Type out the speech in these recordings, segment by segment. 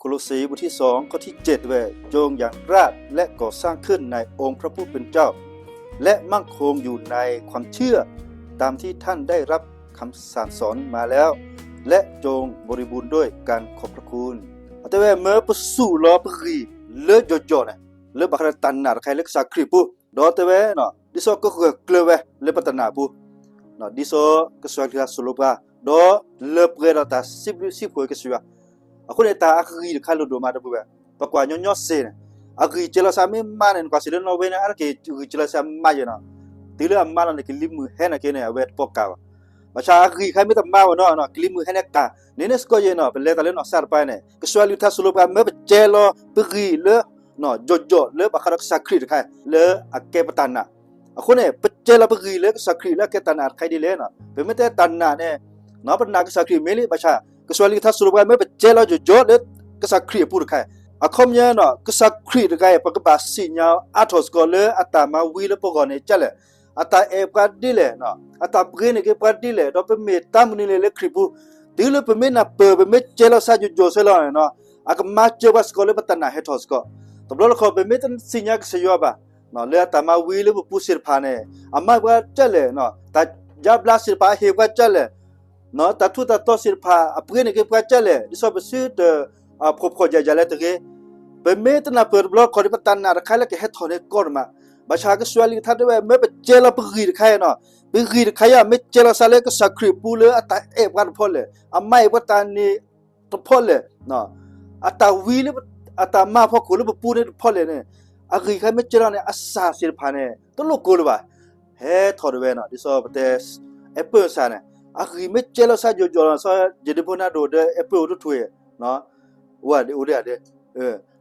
โคโลสีบทที่สองข้อที่เจ็ด တဲဝဲ จงอย่าพลาดและก่อสร้างขึ้นในองค์พระผู้เป็นเจ้า และมั่นคงอยู่ในความเชื่อ ตามที่ท่านได้รับคำสั่งสอนมาแล้ว และจงบริบูรณ์ด้วยการขอบพระคุณ တဲဝဲ မၢပစူးလီၤပဂံၢ်လၢယိာ်ယိာ်န့ၣ် လၢဘၣ်ဃးဒီးတၢ်နာ်တခါအံၤလၢကစၢ်ခရံာ်အပူၤ, ဒီးတဲဝဲ ဒ်သိးကဂၢၢ်ကျၢၤဝဲလၢပတၢ်နာ်အပူၤ, ဒ်သိးကစၢ်ခရံာ်စံးလိာ်ပှၤ, ဒီးလၢပှဲၤဒီးတၢ်စံးဘျုးစံးဖှိၣ်ကစၢ်ယွၤ, အဃိန့ၣ် တၢ်အဂံၢ်တခါလိၣ်ဒိၣ်မးဒီပုၢ်ဝဲၢ်, ပကွၢ်ညီညီစ့ၢ်န့ၣ်, အဂံၢ်စဲးလီၤစးမ့ၢ်မးန့ၣ် နကွၢ်စ့ၢ်လၢနီၣ်ဝ့န့ၣ် အါတက့ၢ်ဂံၢ်စဲးလီၤစးမးယဲၢ်နီၤ, တုၤလၢအမါလီၤန့ၣ် ကလံၤမုၢ်ဟဲန့ၣ်က့န့ၣ် အဝဲတပိာ်ကါဘၣ် ဘၣ်ဆၣ်အဂံၢ်တခါမ့ၢ်တမၤဝဲနီၤ ကလံၤမုၢ်ဟဲန့ၣ်ကါ, န့ၣ်န့ၣ်စ့ၢ်ကီးယဲၢ်နီၤ ပလဲၤတၢ်လၢနီၢ်စၢ်တပၤန့ၣ် ကစၢ်ယွၤအကလုၢ်ကထါစံးလိာ်ပှၤ မၢပစဲးလီၤပဂံၢ်လၢ ယိာ်ယိာ်လၢဘၣ်ဃးဒီးကစၢ်ခရံာ်တခါ လၢအကဲပတၢ်နာ်, အဃိန့ၣ် ပစဲးလီၤပဂံၢ်လၢကစၢ်ခရံာ်လၢအကဲတၢ်နာ်တခါဒ်လဲၣ်နီၤ ပမ့ၢ်တဲတၢ်နာ်န့ၣ် ပနာ်ကစၢ်ခရံာ်မ့ၢ်လံ ဘၣ်ဆၣ် ကစၢ်ယွၤအကလုၢ်ကထါစံးလိာ်ပှၤ မၢပစဲးလီၤယိာ်ယိာ်လၢကစၢ်ခရံာ်အပူၤတခါ, အခီပညီနီၤ ကစၢ်ခရံာ်တဂၤအံၤ ပကဘၣ်သ့ၣ်ညါအါထီၣ်စ့ၢ်ကီးလၢအတၢ်မၤဝံလၢပဂီၢ်န့ၣ်ကလဲၣ်, အတၢ်အဲၣ်ပှၤဒ်လဲၣ်, အတၢ်ပှ့ၤန့ၢ်က့ၤပှၤဒ်လဲၣ် ဒီးပမ့ၢ်တၢ်မနုၤလဲၣ်လၢခရံာ်ပူၤ, တုၤလၢပမ့ၢ်နၢ်ပၢၢ် ပမ့ၢ်စဲးလီၤစးယိာ်ယိာ်ဆဲလီၤန့ၣ်နီၤ အကမၤစၢၤပှၤစ့ၢ်ကီးလၢပတၢ်နာ်ဟဲထီၣ်စ့ၢ်ကီး, တဘျီတခီၣ် ပမ့ၢ်တသ့ၣ်ညါကစၢ်ယွၤဘၣ် လၢအတၢ်မၤဝံလၢပပူၤသ့ၣ်တဖၣ်န့ၣ် အမၤပှၤကလဲၣ်, တၢ်ယါဘျါသ့ၣ်တဖၣ်အဟ့ၣ်ပှၤကလဲၣ်, တၢ်ထူးတၢ်တီၤသ့ၣ်တဖၣ် အပှ့ၤန့ၢ်က့ၤပှၤကလဲၣ် ဒ်သိးပစုတ ဖှီၣ်ဖှီၣ်ယာ်ယာ်လၢတဂ့ၤ, ပမ့ၢ်တနၢ်ပၢၢ်တဘျီတခီၣ်န့ၣ် ပတၢ်နာ်တခါလၢကဟဲထီၣ်န့ၣ်ကီတမး, ဘၣ်ဆၣ်ကစၢ်ယွၤအကလုၢ်ကထါတဲဝဲ မၢပစဲးလီၤပဂံၢ်တခါအံၤနီၤ, ပဂံၢ်တခါအံၤ မ့ၢ်စဲးလီၤစးလၢကစၢ်ခရံာ်အပူၤလၢအတၢ်အဲၣ်ပှၤတဖီလဲၣ်, အမၤအဲၣ်ပှၤတၢ်န့ၣ်တဖီလဲၣ် အတၢ်ဝံလၢ အတၢ်မၤအဖီခိၣ်လၢပပူၤန့ၣ်တဖီလဲၣ်န့ၣ်, အဂံၢ်တခါမ့ၢ်စဲးလီၤန့ၣ် အစၢ်သ့ၣ်တဖၣ်န့ၣ် တလိၣ်ကိၤလၢၤဘၣ်, ဟဲထီၣ်ဒၣ်ဝဲနီၤ ဒ်သိးပတဲ apple စးန့ၣ်, အဂံၢ်မ့ၢ်စဲးလီၤစးယိာ်ယိာ်လီၤ စီၤယဒ့ဖိနါဒိၣ်ဒီး apple အိၣ်တထူၣ်အံၤ အိၣ်ဒၣ်ဒ်,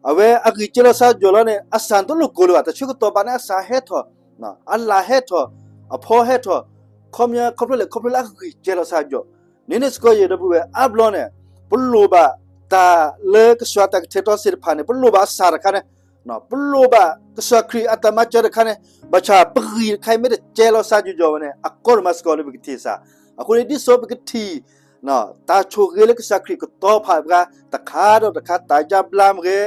အဝဲအဂံၢ်စဲးလီၤစးယိာ်လီၤန့ၣ် အစၢ်တလိၣ်ကိၤလၢၤဘၣ်, တၢ်ဆၢကတီၢ်ဘၣ်န့ၣ် အစၢ်ဟဲထီၣ်, အလၢ်ဟဲထီၣ်, အဖီဟဲထီၣ်, ခီပညီ ခီဖျိလဲၣ် ခီဖျိလၢအဂံၢ်စဲးလီၤစးယိာ်, န့ၣ်န့ၣ်စ့ၢ်ကီးယဲၢ်ဒီပုၢ်ဝဲၢ် အါဘျီန့ၣ် ပလိၣ်ဘၣ်တၢ်လၢကစၢ်တၢ်ကတဲာ်ကတီၤသ့ၣ်တဖၣ်န့ၣ် ပလိၣ်ဘၣ်အစၢ်တခါန့ၣ်, ပလိၣ်ဘၣ်ကစၢ်ခရံာ်အတၢ်မၤစၢၤတခါန့ၣ်, ဘၣ်ဆၣ်ပဂံၢ်တခါအံၤမ့ၢ်တစဲးလီၤစးယိာ်ယိာ်ဝဲန့ၣ် အကီတမးစ့ၢ်ကီးလၢပကထံၣ်အစၢ်, အဃိန့ၣ် ဒ်သိးပကထံၣ် တၢ်ဆိၣ်ဂ့ၤလၢကစၢ်ခရံာ်ကတီၤဖးပှၤ တခါဒီးတခါ တၢ်ယါဘျါမ့ၢ်ဂ့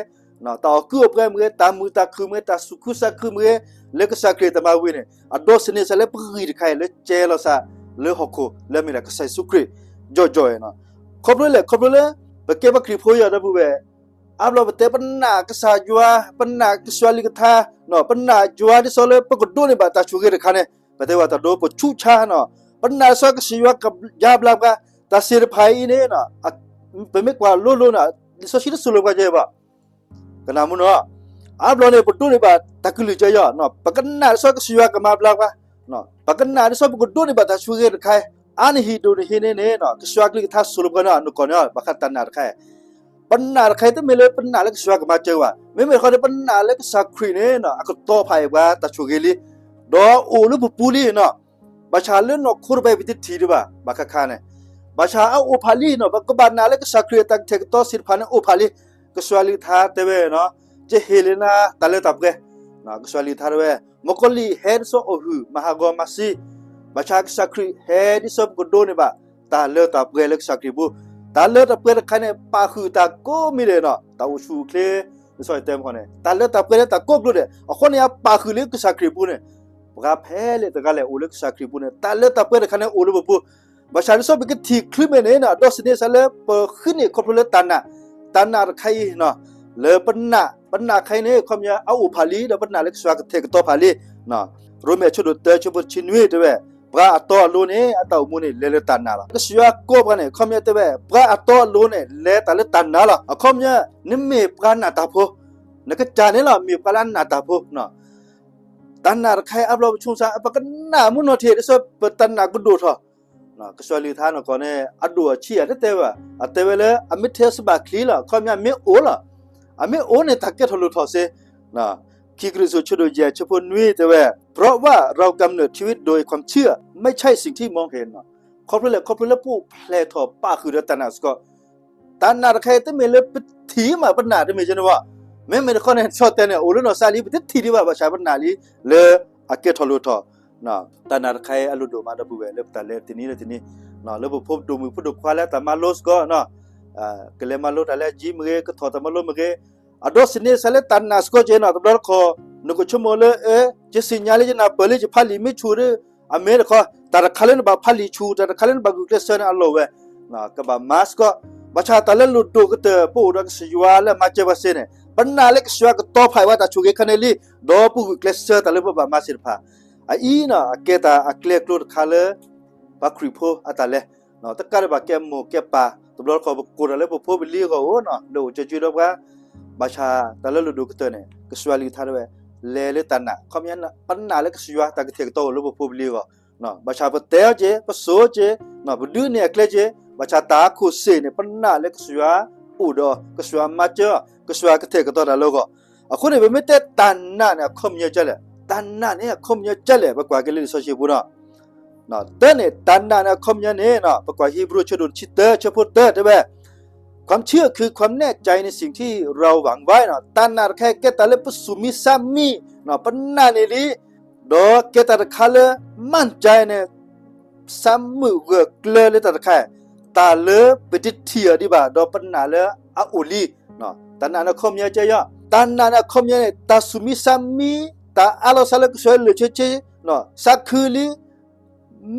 ၤ, တၢ်အီၣ်ကုအီပှဲၤမ့ၢ်ဂ့ၤ, တၢ်မုာ်တၢ်ခုၣ်မ့ၢ်ဂ့ၤ, တၢ်သူၣ်ခုသးခုမ့ၢ်ဂ့ၤ, လၢကစၢ်ခရံာ်တၢ်မၤဝံန့ၣ် အဒိးသန့ၤစးလၢပဂံၢ်တခါအံၤ လၢစဲးလီၤစးလၢဟီၣ်ခိၣ်လၢအမ့ၢ်ဒၣ်ကစၢ်ယ့ၣ်ၡူးခရံာ် ယိာ်ယိာ်ဝဲနီၤ, ခီဖျိလဲၣ် ခီဖျိလၢ ပကဲပှၤခရံာ်ဖိယဲၢ်ဒီပုၢ်ဝဲၢ် အါဘျီပတဲပနာ်ကစၢ်ယွၤ, ပနာ်ကစၢ်အကလုၢ်ကထါ, ပနာ်ယွၤဒ်သိးလၢပကဒိးန့ၢ်ဘၣ်တၢ်ဆိၣ်ဂ့ၤတခါန့ၣ်, ပတဲဝဲတၢ်ဒိပဆူးဆါနီၤ, ပနာ်ဒ်သိးကစၢ်ယွၤကယါဘျါပှၤ, တၢ်သ့ၣ်တဖၣ်အံၤန့ၣ် ပမ့ၢ်ကွၢ်လိၤလိၤနီၤ, လံာ်စီဆှံတစူးလိာ်ပှၤကဲဘၣ် ကနၣ်မူနီၤ, အါဘျီန့ၣ် ပဒိးန့ၢ်ဘၣ်တၢ်ကလုၢ်ကဲယီၤ, ပကနာ်ဒ်သိးကစၢ်ယွၤကမၤဘျါပှၤ, ပကနာ်ဒ်သိးပကဒိးန့ၢ်ဘၣ်တၢ်ဆိၣ်ဂ့ၤတခါ, အါနဟံၣ်ဒိၣ်နဟံၣ်န့ၣ်န့ၣ် ကစၢ်ယွၤကလုၢ်ကထါစူးလိာ်ပှၤန့ၣ် နကီၢ်န့ၣ် ဘၣ်ဃးတၢ်နာ်တခါ, ပနာ်တခါအံၤ တမ့ၢ်လၢပနာ်လၢကစၢ်ယွၤကမၤစၢၤဘၣ်, မ့မ့ၢ်တခီန့ၣ် ပနာ်လၢကစၢ်ခရံာ်န့ၣ် အကတီၤဖးအံၤပှၤတၢ်ဆိၣ်ဂ့ၤလံ, ဒီးအိၣ်လၢပပူၤလံနီၤ, ဘၣ်ဆၣ်လၢနီၢ်ခိတဖၣ်အံၤ ပတထံၣ်ဒံးဘၣ် ဘၣ်ဃးခါန့ၣ်, ဘၣ်ဆၣ်အအိၣ်ဖးလံနီၤ, ပကဘၣ်နာ်လၢကစၢ်ခရံာ်အတၢ်ကတဲာ်ကတီၤသ့ၣ်တဖၣ်န့ၣ်အိၣ်ဖးလံ, ကစၢ်ယွၤကလုၢ်ကထါတဲဝဲနီၤ, ယဟ့ၣ်လီၤနၤတၢ်လၢတၢ်ပှဲၤ, ကစၢ်ယွၤကလုၢ်ကထါတဲဝဲ, မုၣ်ကီၤလံၢ်ဟဲဒ်သိးအိၣ်ဟုၣ်မၤဟးဂီၤမၤဆှံ, ဘၣ်ဆၣ်ကစၢ်ခရံာ်ဟဲဒ်သိးပကဒိးန့ၢ်ဘၣ် တၢ်လၢတၢ်ပှဲၤလၢကစၢ်ခရံာ်ပူၤ, တၢ်လၢတၢ်ပှဲၤတခါန့ၣ် ပာ်ဃုာ်တၢ်ကိးမံၤဒဲးနီၤ, တၢ်အိၣ်ဆူၣ်အိၣ်ချ့, ဒ်သိးယတဲမ့ၢ်ခီန့ၣ် တၢ်လၢတၢ်ပှဲၤန့ၣ် တၢ်ကိးကျိၤဒဲး အဃိန့ၣ် အပာ်ဃုာ်လၢကစၢ်ခရံာ်ပူၤန့ၣ်, ပှၤဖဲလဲၣ်တဂၤလဲၣ်အိၣ်လၢကစၢ်ခရံာ်ပူၤန့ၣ် တၢ်လၢတၢ်ပှဲၤတခါန့ၣ်အိၣ်လၢပပူၤ, ဘၣ်ဆၣ်ဒ်သိးပကထံၣ်ချုးမဲာ်န့ၣ် အဒိးသန့ၤစးလၢပဃုန့ၢ်ခီဖျိလၢတၢ်နာ်, တၢ်နာ်တခါအံၤ လၢပနာ်, ပနာ်တခါအံၤန့ၣ် ခီပညီအအိၣ်ဖးလံ ဒီးပနာ်လၢကစၢ်ယွၤကတဲာ်ကတီၤဖးလံ, ရိမ့ၤအဆၢဒိၣ်တၢ ဆၢဖိတဆံနွံတဲဝဲ, ပှၤအတီအလိၤန့ၣ် အတၢ်အိၣ်မူန့ၣ် လဲၤလၢတၢ်နာ်လီၤ. ကစၢ်ယွၤကိးပှၤန့ၣ် ခီပညီတဲဝဲ ပှၤအတီအလိၤန့ၣ် လဲၤတၢ်လၢတၢ်နာ်လီၤ. အခီပညီ နမ့ၢ်ပှၤနာ်တၢ်ဖိ, နကစၢ်န့ၣ်လီၤ မ့ၢ်ပှၤလၢအနာ်တၢ်ဖိ တၢ်နာ်တခါအံၤအါဘျီပဆိကမိၣ်စ့ၢ် ပကနာ်မုၢ်နီၢ်ထံး ဒ်သိးပတၢ်နာ်ကဒိၣ်ထီၣ်, ကစၢ်ယွၤကလုၢ်ကထါနီၢ်ကီၢ်န့ၣ် အဒိၣ်အဆံးအတတဲဘၣ်, အတဲဝဲလၢအမ့ၢ်ထဲစဘၣ်ချံလီၤ, အခီပညီမ့ၢ်အိၣ်လီၤ, အမ့ၢ်အိၣ်န့ၣ် တၢ်ကဲထီၣ်လိၣ်ထီၣ်စ့ၢ်, ခံကရံၣ်သူး ဆၢဒိၣ်ယဲၢ် ဆၢဖိနွံတဲဝဲ, เพราะว่าเรากำเนิดชีวิตโดยความเชื่อ ไม่ใช่สิ่งที่มองเห็น ခီဖျိလဲၣ် ခီဖျိလၢပအိၣ်ဖျဲၣ်ထီၣ်ပာ်ဃုာ်ဒီးတၢ်နာ်စ့ၢ်ကီး တၢ်နာ်တခါအံၤ တမ့ၢ်လၢပထံၣ်မး ပနာ်တမ့ၢ်ကဲန့ၣ်ဘၣ်. မ့မ့ၢ်တခီန့ၣ် ဆီၣ်တဲာ်န့ၣ် အိၣ်လၢနီၢ်သးလံ ပတထံၣ်ဒံးဘၣ် ဘၣ်ဆၣ်ပနာ်လံ လၢအကဲထီၣ်လိၣ်ထီၣ်. တၢ်နာ်တခါအံၤ အလိၣ်ဒိၣ်မးဒီပုၢ်ဝဲၢ် လၢပတၢ်လဲၤတနံၤလၢတနံၤ, လၢပဖိဒိၣ်မုၣ်ဖိဒိၣ်ခွါလၢတၢ်မၤလိစ့ၢ်ကီး, ကလဲၤမၤလိတၢ်လၢအယံၤမ့ၢ်ဂ့ၤ, ကထီၣ်တၢ်မၤလိမ့ၢ်ဂ့ၤ, အဒိးသန့ၤစ့ၢ်လၢတၢ်နာ်စ့ၢ်ကီးက့ၤနီၤ, တဘျီတခီၣ် နကဆိကမိၣ်လၢ အဲ ယသ့ၣ်ညါလၢယနၢ်ပၢၢ်လၢယဖးလံာ်မ့ၢ်ဆူၣ်ဒီး အမ့ၢ်တခီ, တၢ်တခါလၢနဘၣ်ဖးလံာ်ဆူၣ်, တၢ်တခါလၢနဘၣ်ဂုာ်ကျဲးစၢးန့ၣ်အလီၢ်ဝဲ, ကဘၣ်မၤစ့ၢ်ကီး, ဘၣ်ဆၣ်တၢ်လၢလိၣ်ဒိၣ်ကတၢၢ် ပအိၣ်ဒီးကစၢ်ယွၤလၢအမၤစၢၤပှၤစ့ၢ်န့ၣ် ပနာ်လၢကစၢ်ယွၤကတီၤဖးဝဲတၢ်ဆိၣ်ဂ့ၤခါန့ၣ်လံ, ဒီးပဂုာ်ကျဲးစၢးတၢ်လၢပဘၣ်မၤသ့ၣ်တဖၣ်, အအံၤနီၤ အကဲတၢ်အကျဲကျိတခါလၢ ပှၤခရံာ်ဖိအတၢ်လဲၤ, တကးဒံးဘၣ်ကဲမိၢ်ကဲပၢ်, တဘျီတခီၣ်ပကိးတၢ်လၢပဖိပလံၤအဂီၢ်အိၣ်နီၤ, လၢအိၣ်ကၢကၢဒီးပှၤ, ဘၣ်ဆၣ်တၢ်လၢလိၣ်ဒိၣ်ကတၢၢ်န့ၣ် ကစၢ်ယွၤကလုၢ်ကထါတဲဝဲ, လဲၤလၢတၢ်နာ်, ခီပညီ ပနာ်လၢကစၢ်ယွၤတၢ်ကတဲာ်ကတီၤအိၣ်လၢပဖိပလံၤအဂီၢ်, ဘၣ်ဆၣ်ပတဲအီၤက့ၤ, ပစိာ်အီၤက့ၤ, ပဒုးနဲၣ်အကျဲက့ၤ, ဘၣ်ဆၣ်တၢ်အခိၣ်သ့ၣ်န့ၣ် ပနာ်လၢကစၢ်ယွၤအိၣ်ဒီး, ကစၢ်ယွၤမၤစၢၤ, ကစၢ်ယွၤကတဲာ်ကတီၤတၢ်လၢအဂီၢ်, အဃိန့ၣ် ပမ့ၢ်တဲတၢ်နာ်န့ၣ် အခီပညီကဲလဲၣ်, တၢ်နာ်န့ၣ် အခီပညီကဲလဲၣ်, ပကွၢ်က့ၤလၢလံာ်စီဆှံပူၤနီၤ တၢ်န့ၣ် တၢ်နာ်န့ၣ် အခီပညီန့ၣ် ပကွၢ်ဟံဘြူၤ ဆၢဒိၣ်တဆံတၢ ဆၢဖိတၢ တဲဝဲ, ความเชื่อคือความแน่ใจในสิ่งที่เราหวังไว้ တၢ်နာ်တခါအံၤ ကဲတၢ်လၢပသူၣ်မံသးမံ, ပနာ်န့ၢ်လံ, ဒီးကဲတၢ်တခါလၢ มั่นใจန့ၣ် သးမုာ်ဂၢၢ်ကျၢၤလၢတၢ်တခါ, တၢ်လၢပတထံၣ်အီၤဒံးဘၣ် ဒီးပနာ်လၢအအိၣ်လံ, တၢ်နာ်န့ၣ် အခီပညီကဲယီၤ, တၢ်နာ်န့ၣ် အခီပညီန့ၣ် တၢ်သူၣ်မံသးမံ, တၢ်အးလီၤသးလၢကစၢ်ယွၤလၢာ်ဆ့ဆ့, သးခုလံ,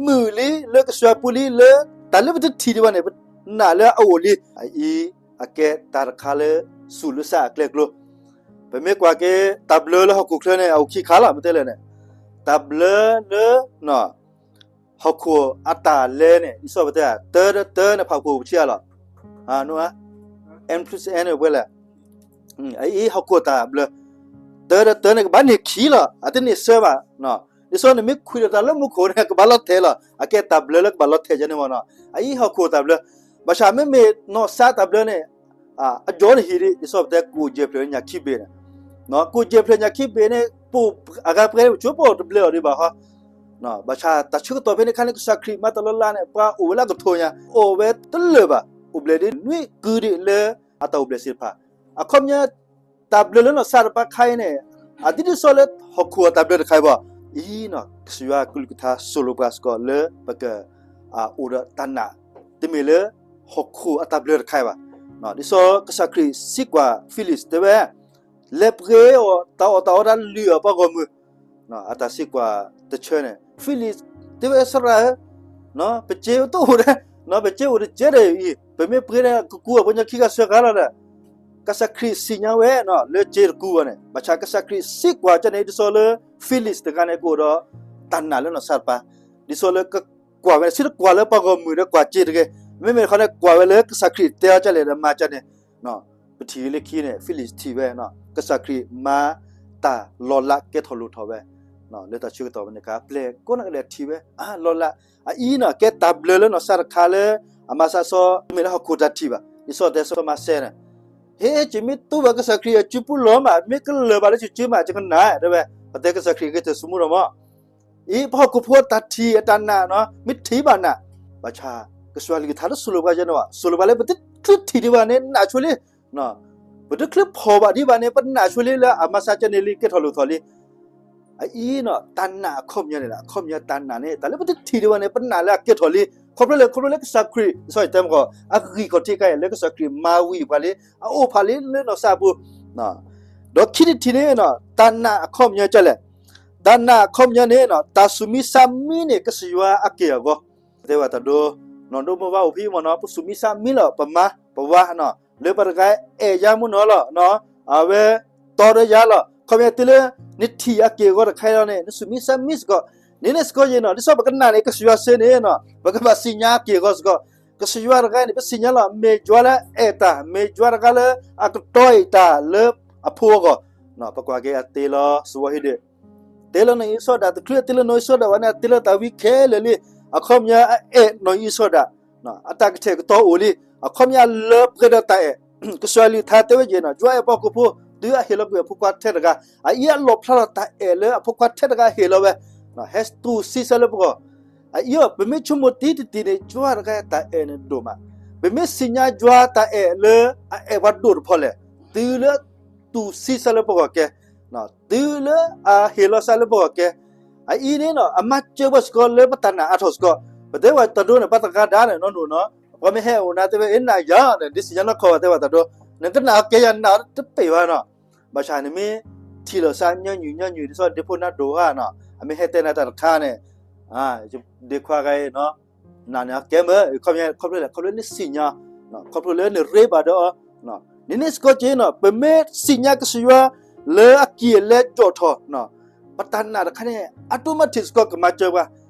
မုာ်လံလၢကစၢ်ယွၤပူၤလံလၢ တၢ်လၢပတထံၣ်ဒံးဘၣ်န့ၣ် ပနာ်လၢအအိၣ်လံ, အအံၤအကဲတၢ်တခါလၢ သူၣ်လၢသးအကျဲကျိ, ပမ့ၢ်ကွၢ်က့ၤ တၢ်ဘျၢလၢဟီၣ်ခိၣ်ချၢန့ၣ် အအိၣ်ခံခါလီၤ, မ့ၢ်တဲလဲၣ်န့ၣ်, တၢ်ဘျၢလၢ ဟီၣ်ခိၣ်အတၢ်လဲၤန့ၣ် ဒ်သိးပတဲ တၢဒီးတၢန့ၣ် ဖးခိၣ်ပထံၣ်အါလီၤ, န N plus N န့ၣ်ပှဲၤလဲၣ်, အအံၤဟီၣ်ခိၣ်တၢ်ဘျၢ, တၢဒီးတၢန့ၣ် ကဘၣ်န့ၢ်ခံလီၤ, အတန့ၢ်သၢဘၣ်, ဒ်သိးန့ၣ်မ့ၢ်ခွံဒီးတၢ်လၢမူခိၣ်န့ၣ် ကဘၣ်လီၤထဲာ်လီၤ, အကဲတၢ်ဘျၢလၢကဘၣ်လီၤထဲာ်ယဲန့ၣ်မ့ၢ်နီၤ, အအံၤဟီၣ်ခိၣ်တၢ်ဘျၢ, ဘၣ်ဆၣ်မ့မ့ၢ်နီၢ်သးတၢ်ဘျၢန့ၣ် အယီၤန့ၣ်ဟံးဒံး ဒ်သိးပတဲ ကအိၣ်ယဲၢ်ဖျၢၣ်ညၣ်ခံဘ့ၣ်န့ၣ်, ကအိၣ်ယဲၢ်ဖျၢၣ်ညၣ်ခံဘ့ၣ်န့ၣ် ပအိၣ်အဂၤပှဲၤ ပဆိပအိၣ်တဘျၢအီၤဒံးဘၣ်ဟီ, ဘၣ်ဆၣ်တၢ်ဆၢကတီၢ်ဖဲန့ၣ်ခါန့ၣ် ကစၢ်ခရံာ်မၤတၢ်လီၤလးန့ၣ် ပှၤအိၣ်ဝဲလၢအကထိညါ အိၣ်ဝဲတလၢာ်ဘၣ်, အိၣ်ဘျဲၣ်ဒ်နွံကုဒံးလၢအတၢ်အိၣ်ဘျဲၣ်သ့ၣ်တဖၣ်, အခီပညီ တၢ်ဘျၢလၢနီၢ်သးတပၤခါအံၤန့ၣ် အဒ်ဒ်သိးလၢဟီၣ်ခိၣ်အတၢ်ဘျၢတခါအံၤဘၣ်, အံၤနီၤ ကစၢ်ယွၤကလုၢ်ကထါသိၣ်လိပှၤစ့ၢ်ကီးလၢပက အိၣ်ဒီးတၢ်နာ်, တမ့ၢ်လၢဟီၣ်ခိၣ်အတၢ်ဘျၢတခါအံၤဘၣ်, ဒ်သိးကစၢ်ခရံာ်စံးကွၢ် Philip တဲဝဲ လဲၤပှ့ၤအီၣ်တၢ်အီၣ်တၢ်အီတၢ်လုၢ်အီၣ်ပှၤဂီၢ်မုၢ်, အတၢ်စံးကွၢ်တဆၢန့ၣ် Philip တဲဝဲ သရၣ်ဧၢ, ပစ့တအိၣ်ဒီး, ပစ့အိၣ်တစဲးဒီးအံၤ ပမ့ၢ်ပှ့ၤန့ၣ် ကကူအီၣ်ပှၤကညီခံဂၤသၢဂၤလီၤဒီး, ကစၢ်ခရံာ်သ့ၣ်ညါဝဲလၢစ့တကူအီၤန့ၣ်, ဘၣ်ဆၣ်ကစၢ်ခရံာ်စံးကွၢ်ကန့ၣ် ဒ်သိးလၢ Philip တဂၤန့ၣ် ကအိၣ်ဒီးတၢ်နာ်လၢနီၢ်သးတပၤ, ဒ်သိးလၢကကွၢ်ဝဲ စံးတကွၢ်လၢပှၤဂီၢ်မုၢ်ဒီးကွၢ်စ့တဂ့ၤ, မ့မ့ၢ်တခီန့ၣ် ကွၢ်ဝဲလၢကစၢ်ခရံာ်တဲအီၤဒ်လဲၣ်ဒီးမၤဒ်န့ၣ်, ပထံၣ်လၢခံန့ၣ် Philip ထံၣ်ဝဲ, ကစၢ်ခရံာ်မၤတၢ်လီၤလးကဲထီၣ်လိၣ်ထီၣ်ဝဲ, လၢတၢ်ဆၢကတီၢ်ဖဲန့ၣ်အခါ ပျဲၢ်ကိးနကလဲၤထံၣ်ဝဲ, အလီၤလး, အအံၤနီၤ ကဲတၢ်ဘျၢလၢနီၢ်သးတခါလၢ အမၤသးစီ မ့ၢ်လၢဟီၣ်ခိၣ်တၢ်ထံၣ်ဘၣ်, ဒ်သိးတဲစီၤမၤစဲန့ၣ်, ဟ့ ယမ့ၢ်တူၢ်ဘၣ်ကစၢ်ခရံာ်အစုပူၤလီၤမး မ့ၢ်ကလၢာ်ဘၣ်လၢစုစုမး ယကနၣ်, တဲဝဲ, ပတဲကစၢ်ခရံာ်ဂ့ၤတၢ်ဆိကမိၣ်ဒီးမး အံၤပဟီၣ်ခိၣ်ဖိအတၢ်ထံၣ်အတၢ်နာ်နီၤ မ့ၢ်ထံၣ်ဘၣ်နၤ, ဘၣ်ဆၣ် ကစၢ်ယွၤကလုၢ်ကထါတသိၣ်လိပှၤယဲန့ၣ်ဘၣ်, သိၣ်လိပှၤလၢပတချုးထံၣ်ဒံးဘၣ်န့ၣ် နာ်ဆိလံ, ပတချုးဖီၣ်ဘၣ်ဒံးဘၣ်န့ၣ် ပနာ်ဆိလံလၢအမၤသးကန့ၣ်လံ ကဲထီၣ်လိၣ်ထီၣ်လံ, အအံၤနီၤ တၢ်နာ်အခီပညီန့ၣ်လီၤ, အခီပညီတၢ်နာ်န့ၣ် တၢ်လၢပတထံၣ်ဒံးဘၣ်န့ၣ် ပနာ်လၢအကဲထီၣ်လံ, ခီဖျိလၢ ခီဖျိလၢကစၢ်ခရံာ် ဒ်သိးယတဲမ့ၢ်ကီး အဂံၢ်ခီၣ်ထံးခါအံၤ လၢကစၢ်ခရံာ်မၤဝံၤပှၤလံ အအိၣ်ဖးလံလၢနီၢ်သးအပူၤ ဒီးခံထံၣ်တထံၣ်န့ၣ် တၢ်နာ်အခီပညီကလဲၣ်, တၢ်နာ်အခီပညီန့ၣ် တၢ်သူၣ်မံသးမံန့ၣ် ကစၢ်ယွၤအက့ၢ်အဂီၤ, တဲဝဲတၢ်ဒိ, နီၢ်ဒိမိၢ်ဝါအိၣ်ဖဲမ့ၢ်နီၤ ပသူၣ်မံသးမံလီၤ ပမါပဝၤနီၤ လၢပှၤတဂၤအဲၣ်ယါမ့ၢ်နီၤလီၤ, အဝဲတီဒီးယၤလီၤ, ခီပညီတုၤလၢ နထံၣ်အက့ၢ်အဂီၤတခါအံၤလီၤန့ၣ် နသူၣ်မံသးမံစ့ၢ်ကီး, န့ၣ်န့ၣ်စ့ၢ်ကီးယဲနီၤ ဒ်သိးပကနာ်န့ၣ် ကစၢ်ယွၤစ့ၢ်န့ၣ်နီၤ ပကဘၣ်သ့ၣ်ညါအက့ၢ်အဂီၤစ့ၢ်ကီး, ကစၢ်ယွၤတဂၤန့ၣ် ပသ့ၣ်ညါလီၤ မ့ၢ်ယွၤလၢအအဲၣ်တၢ် မ့ၢ်ယွၤတဂၤလၢအကတီၤအံၤတၢ်လၢအဖိအဂီၢ်, ပကွၢ်က့ၤအတ့လီၤစဝီဟ့ဒၢး တ့လီၤနီၢ်အံၣ်စီၤဒၣ် တချုးအတ့လီၤနီၢ်အံၣ်စီၤဒၣ်ဘၣ်န့ၣ် အတ့လီၤတၢ်ဝံခဲလၢာ်လံ, အခီပညီအအဲၣ်နီၢ်အံၣ်စီၤဒၣ်, အတၢ်ကတဲာ်ကတီၤအိၣ်လံ, အခီပညီလၢပှဲၤဒီးတၢ်အဲၣ်, ကစၢ်ယွၤကလုၢ်ကထါတဲဝဲယဲနီၤ ယွၤအဲၣ်ပှၤဟီၣ်ခိၣ်ဖိ တုၤအဟ့ၣ်လီၤကွံာ်အဖိခွါထဲတဂၤ, အအံၤအလီၣ်ဖျါထီၣ်တၢ်အဲၣ်လၢအဖိခွါထဲတဂၤဟ့ၣ်လီၤဝဲ, ဟဲတူၢ်သံစဲလၢပဂီၢ်, အအံၤ ပမ့ၢ်ဆိကမိၣ်တံၤတတံၤန့ၣ် ယွၤတဂၤတၢ်အဲၣ်န့ၣ်ဒိၣ်မး, ပမ့ၢ်သ့ၣ်ညါယွၤတၢ်အဲၣ်လၢအအဲၣ်ပှၤဒိၣ်တဖီလဲၣ်, တုၤလၢတူၢ်သံစဲလၢပဂီၢ်ကဲ တုၤလၢအဟ့ၣ်လီၤသးလၢပဂီၢ်ကဲ, အအံၤန့ၣ် အမၤစၢၤပှၤစ့ၢ်ကီးလၢပတၢ်နာ်အါထီၣ်စ့ၢ်ကီး, ပတဲဝဲတၢ်ဒိန့ၣ် ပှၤတဂၤဒၣ်န့ၣ် နီၢ်နီၢ်နီၤ ပှၤမ့ၢ်ဟဲအိၣ်နၤတဲဝဲ အ့ နာ်ယၤဒီး ဒ်သိးယၤနီၢ်ခီၣ်ဘၣ်တဲဘၣ်တၢ်ဒိ, နကနၣ်အီၤကဲယၤနၢ်တပ့ၢ်ဘၣ်နီၤ. ဘၣ်ဆၣ်နမ့ၢ်ထံၣ်လိာ်သးညီနုၢ်ညီနုၢ် ဒ်သိးဒ့ဖိနါဒိၣ်ဧါနီၤ, အမ့ၢ်ဟဲတဲနၤတၢ်တခါန့ၣ်, ဒ့ခွါဂၤအံၤနီၤ, နာ်န့ၣ်အကဲမ့ၢ် ခီဖျိလဲၣ် ခီဖျိလၢနသ့ၣ်ညါ, ခီဖျိလၢနရ့ဘၣ်ဒီးအီၤ, န့ၣ်န့ၣ်စ့ၢ်ကီးက့ၤနီၤ ပမ့ၢ်သ့ၣ်ညါကစၢ်ယွၤလၢအကံၢ်အလဲကၠီၣ်ထီၣ် ပတၢ်နာ်တခါန့ၣ် automaticစ့ၢ်ကီးကမၤစၢၤပှၤ,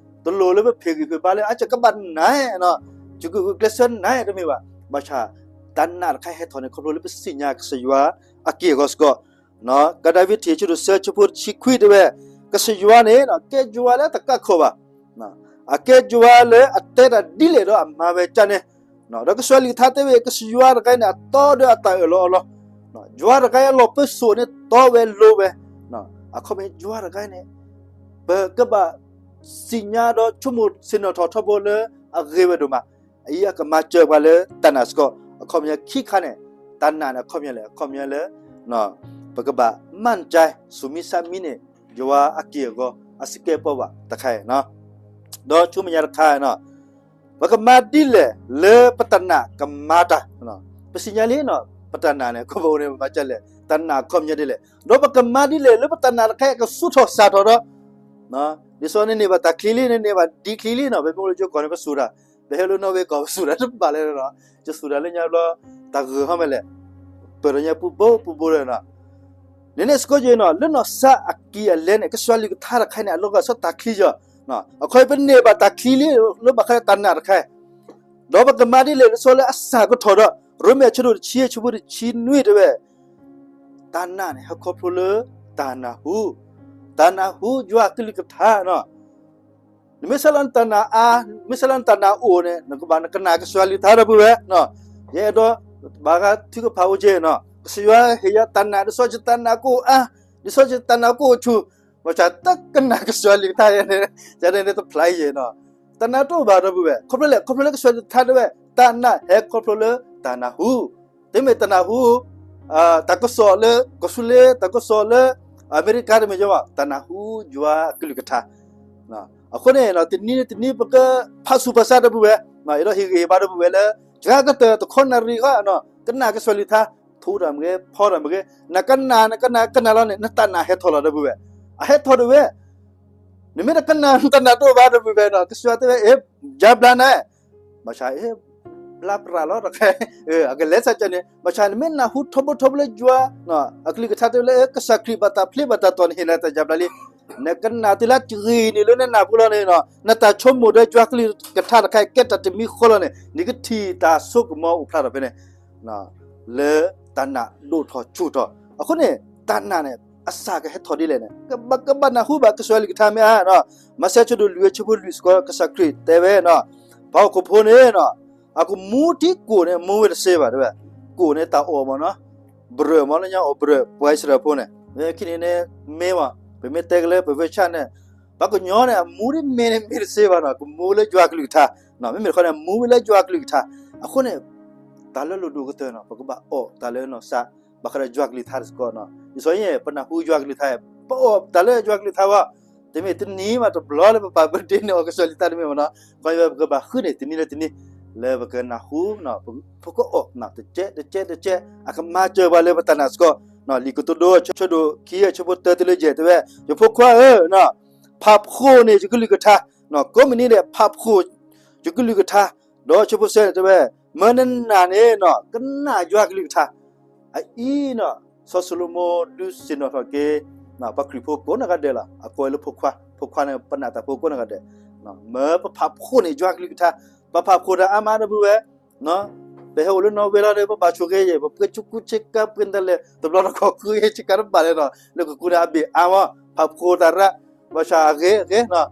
တလိၣ်လၢပဖံးဂံၢ်ဖံးဘါလၢ အကဘၣ်နာ်နီၤ, ယကဂုာ်ကျဲးစၢးနာ်တမ့ၢ်ဘၣ်, ဘၣ်ဆၣ် တၢ်နာ်တခါဟဲထီၣ်န့ၣ် ခီဖျိလၢပသ့ၣ်ညါကစၢ်ယွၤအက့ၢ်အဂီၤစ့ၢ်ကီး, ကဒါဝံးထံး အဆၢဒိၣ်သၢ အဆၢဖိတဆံခွံတဲဝဲ, ကစၢ်ယွၤန့ၣ် ကဲယွၤလၢတကးခီၣ်ဘၣ်, အကဲယွၤလၢအတဲတၢ်ဒ်လဲၣ်ဒီးအမၤဝဲဒ်န့ၣ်, ဒီးကစၢ်ယွၤအကလုၢ်ကထါတဲဝဲ ကစၢ်ယွၤတဂၤန့ၣ် အတီဒီးအတၢ်အၢၣ်လီၤအီလီၤ, ယွၤတဂၤအလီၢ်ပၢၢ်စိၣ်န့ၣ်တီဝဲလိၤဝဲ, အခီပညီယွၤတဂၤန့ၣ် ပကဘၣ်သ့ၣ်ညါဒီးဆိကမိၣ်ဆ့ၣ်နီၤထီၣ်ထီဘိလၢအဂ့ၤဝဲဒိၣ်မး, အအံၤအကမၤစၢၤပှၤလၢတၢ်နာ်စ့ၢ်ကီး, အခီပညီခံခါန့ၣ်, တၢ်နာ်န့ၣ်အခီပညီလဲၣ်, အခီပညီလၢ ပကဘၣ်မၤကၠဲ ဆူမံဆါမံန့ၣ် ယွၤအက့ၢ်အဂီၤ အစကဲပီဘၣ်တခါအံၤ, ဒီးဆူမဲာ်ညါတခါအံၤ, ပကမၤဒ်လဲၣ်လၢပတၢ်နာ်ကမၤတၢ်, ပသ့ၣ်ညါလံနီၤ ပတၢ်နာ်န့ၣ် ကဘၣ်အိၣ်န့ၣ် ပမၤကၠဲလဲၣ် တၢ်နာ်အခီပညီဒ်လဲၣ်, ဒီးပကမၤဒ်လဲၣ်လၢပတၢ်နာ်တခါအံၤကဆူၣ်ထီၣ်စးထီၣ်ဒီး ဒ်သိးနန့ၢ်ဘၣ်တၢ်ချံလံ နန့ၢ်ဘၣ်ဒံချံလံနီၤ, ပမ့ၢ်အိၣ်လၢကၠိကီၢ်န့ၣ် ပစူၢ်တၢ်, ပဟဲလၢနီၣ်ဝ့ကီၢ် ပစူၢ်တၢ်တဘၣ်လဲၣ်နီၤ, ယစူၢ်တၢ်လၢညါဘျီ တၢ်ဂၢၢ်ဟီမဲာ်လဲၣ်, ပၢၢ်ထီၣ်ညါပူဘိပူဘိဒီးနီၤ, န့ၣ်န့ၣ်စ့ၢ်ကီးက့ၤနီၤ လၢနီၢ်သးအကံၢ်အလဲန့ၣ် ကစၢ်ယွၤအကလုၢ်ကထါတခါန့ၣ် အလီၢ်ကစၢ်တၢ်ချံယီၤ, အခီပညီပန့ၢ်ဘၣ်တၢ်ချံလံ လၢဘၣ်ဃးဒီးတၢ်နာ်တခါ ဒီးပကမၤဒ်လဲၣ်လၢစီၤလၢအစးကထီၣ်ဒီး ရိမ့ၤအဆၢဒိၣ်တဆံ အဆၢဖိတဆံနွံတဲဝဲ, တၢ်နာ်န့ၣ် ဟဲခီဖျိလၢတၢ်နၢ်ဟူ, တၢ်နၢ်ဟူယွၤအကလုၢ်ကထါနီၤ, နမ့ၢ်စးလၢနတၢ်နာ်အါ, မ့ၢ်စးလၢနတၢ်နာ်အိၣ်န့ၣ် နကဘၣ်နကနၣ်ကစၢ်ယွၤအကလုၢ်ကထါဒီပုၢ်ဝဲၢ်, ယအဲၣ်ဒိး ဘၣ်ဃးထုကဖၣ်အိၣ်က့ၤနီၤ, ကစၢ်ယွၤဟ့ၣ်ယၤတၢ်နာ် ဒ်သိးယတၢ်နာ်ကအိၣ်အါ, ဒ်သိးယတၢ်နာ်ကအိၣ်ဆူၣ်, ဘၣ်ဆၣ်တကနၣ်ကစၢ်ယွၤအကလုၢ်ကထါန့ၣ်, ယန့ၣ်တဖျါအံၤနီၤ, တၢ်နာ်တအိၣ်ဘၣ်ဒီပုၢ်ဝဲၢ်, ခီဖျိလဲၣ် ခီဖျိလၢကစၢ်ယွၤအကလုၢ်ကထါတဲဝဲ တၢ်နာ်ဟဲခီဖျိလၢတၢ်နၢ်ဟူ, တမ့ၢ်တၢ်နၢ်ဟူ တၢ်ကစီၣ်လၢကီၢ်စူလ့, တၢ်ကစီၣ်လၢအမဲရကၤတမ့ၢ်ဘၣ်, တၢ်နၢ်ဟူယွၤအကလုၢ်ကထါ, အဃိန့ၣ် တနံၤန့ၣ်တနံၤ ပကဖးဆူၣ်ဖးဆါဒီပုၢ်ဝဲၢ်, ယအဲၣ်ဒိးဟ့ၣ်ဂံၢ်ဟ့ၣ်ဘါဒီပုၢ်ဝဲၢ်လၢ စှၤကတၢၢ်တခီနၣ်ရံၣ်ဃီ ကနၣ်ကစၢ်ယွၤအကလုၢ်ကထါ, ထိတၢ်မ့ၢ်ဂ့ၤ ဖီတၢ်မ့ၢ်ဂ့ၤ, နကနၣ် နကနၣ် ကနၣ်လီၤန့ၣ် နတၢ်နာ်ဟဲထီၣ်လီၤဒီပုၢ်ဝဲၢ်, အဟဲထီၣ်ဒီပုၢ်ဝဲၢ်, နမ့ၢ်တကနၣ် နတၢ်နာ်တအိၣ်ဘၣ်ဒီပုၢ်ဝဲၢ်နီၤ, ကစၢ်ယွၤတဲဝဲ အ့ ယါဘျါနၤ, ဘၣ်ဆၣ် အ့ ဘျါပြးလီၤတခါ, အကလဲၤစ့ၢ်ကီးန့ၣ် ဘၣ်ဆၣ်နမ့ၢ်နၢ်ဟူထီဘိထီဘိလၢယွၤ အကလုၢ်ကထါတဲဝဲလၢ ကစၢ်ခရံာ်ဘၣ်တၢ်ဖျ့ဘၣ်တၢ်တီၢ်န့ၣ် ဟ့ၣ်နၤတၢ်ယါဘျါလံ, နကနၣ်တုၤလၢတဂ့ၤန့ၣ်လၢနနၢ်ပူၤလီၤန့ၣ်နီၤ, နတၢ်ဆိကမိၣ်ဒီးယွၤကလုၢ်ကထါတခါအံၤ ကဲတၢ်တမံၤဃီလီၤန့ၣ် နကထံၣ်တၢ်စိကမီၤအိၣ်ဖျါထီၣ်ဖဲန့ၣ် လၢတၢ်နာ်ဒိၣ်ထီၣ်ဆူၣ်ထီၣ်. အဃိန့ၣ် တၢ်နာ်န့ၣ် အစးကဟဲထီၣ်ဒ်လဲၣ်န့ၣ် ကဘၣ် ကဘၣ်နၢ်ဟူဘၣ်ကစၢ်ယွၤအကလုၢ်ကထါမ့ၢ်ဧါ. မးသဲအဆၢဒိၣ်လွံၢ်အဆၢဖိလွံၢ်စ့ၢ်ကီး ကစၢ်ခရံာ်တဲဝဲနီၤ, ပှၤဟီၣ်ခိၣ်ဖိန့ၣ်နီၤ, အကမူထံကိၣ်န့ၣ် မူဝဲတသ့ဘၣ်တဲဝဲ, ကိၣ်န့ၣ်တၢ်အီၣ်မ့ၢ်နီၤ, ဘြၢၣ်မ့ၢ်လၢညါအီၣ်ဘြၢၣ် ပှၤအံၣ်စရ့လးဖိန့ၣ်, မ့ၢ်ခံန့ၣ်န့ၣ် မ့ၢ်ဝဲ, ပမ့ၢ်တဲကလၢပဝဲဆၣ်န့ၣ် ပှၤကညီန့ၣ် အမူဒ်မ့ၢ်န့ၣ်မ့ၢ်တသ့ဘၣ်နီၤ, ကမူလၢယွၤကလုၢ်ကထါ, မ့မ့ၢ်တခီန့ၣ် မူဝဲလၢယွၤကလုၢ်ကထါ. အဃိန့ၣ် တၢ်လၢလိၣ်ဒိၣ်ကတၢၢ်နီၤ ပကဘၣ်အီၣ်တၢ်လၢနီၢ်သး ဘၣ်ဃးဒီးယွၤကလုၢ်ကထါစ့ၢ်ကီးနီၤ. ဒ်သိးယဲ ပနၢ်ဟူယွၤကလုၢ်ကထါ, ပအီၣ်တၢ်လၢယွၤကလုၢ်ကထါဝဲ, တမ့ၢ်တနံၤမးတဘျီလၢပပာ်ပတုာ်န့ၢ်အီၤကစၢ်ယွၤကလုၢ်ကထါတမ့ၢ်ဘၣ်နီၤ, ခီဖျိပကဘၣ်ဃုန့ၢ်တနံၤလၢတနံၤ လၢပကနၢ်ဟူ, ပကအီၣ်တကဲးတကဲးတကဲး အကမၤစၢၤပှၤလၢပတၢ်နာ်စ့ၢ်ကီး. လံာ်ကတိၤဒိ အဆၢဒိၣ်ခံ အဆၢဖိတၢတုၤလၢယဲၢ်တဲဝဲ, ယဖိခွါဧၢ, ဖးဖှိၣ်န့ၢ်ယကလုၢ်ကထါ, ကိးမုၢ်နံၤဒဲး ဖးဖှိၣ်ယကလုၢ်ကထါ, ဒီးအဆၢဖိသၢန့ၣ်တဲဝဲ, မၢနနာ်န့ၣ်နီၤ ကနၣ်ယွၤကလုၢ်ကထါ. အအံၤနီၤ စီၤၡလိၤမိၣ်ဒုးဆ့ၣ်နီၤထီၣ်က့ၤ ပှၤခရံာ်ဖိကိးနီၢ်ဂၤဒဲးလီၤ. အကိးဝဲလၢဖိခွါ, ဖိခွါန့ၣ် ပနာ်တၢ်ဖိကိးနီၢ်ဂၤဒဲး, မၢပဖးဖှိၣ်န့ၢ်ယွၤကလုၢ်ကထါ, ပဖးဖှိၣ်တၢ်အါမးဒီပုၢ်ဝဲၢ် ပဟဲအိၣ်လၢနီၣ်ဝ့လီၤဒီး ပဘၣ်ဆိၣ်ဂ့ၤယဲၢ် ပပှ့ၤဆူကူဆ့ကၤပှ့ၤတၢ်လဲၣ် တဘျီတခီၣ်ဃုဂ့ၤဆ့ကၤတဘၣ်လဲၣ်နီၤ လၢကကူန့ၣ်အဘ့ၣ်အါမး ဖးဖှိၣ်တၢ်ရၣ် ဘၣ်ဆၣ်အဂ့ၤအဂ့ၤနီၤ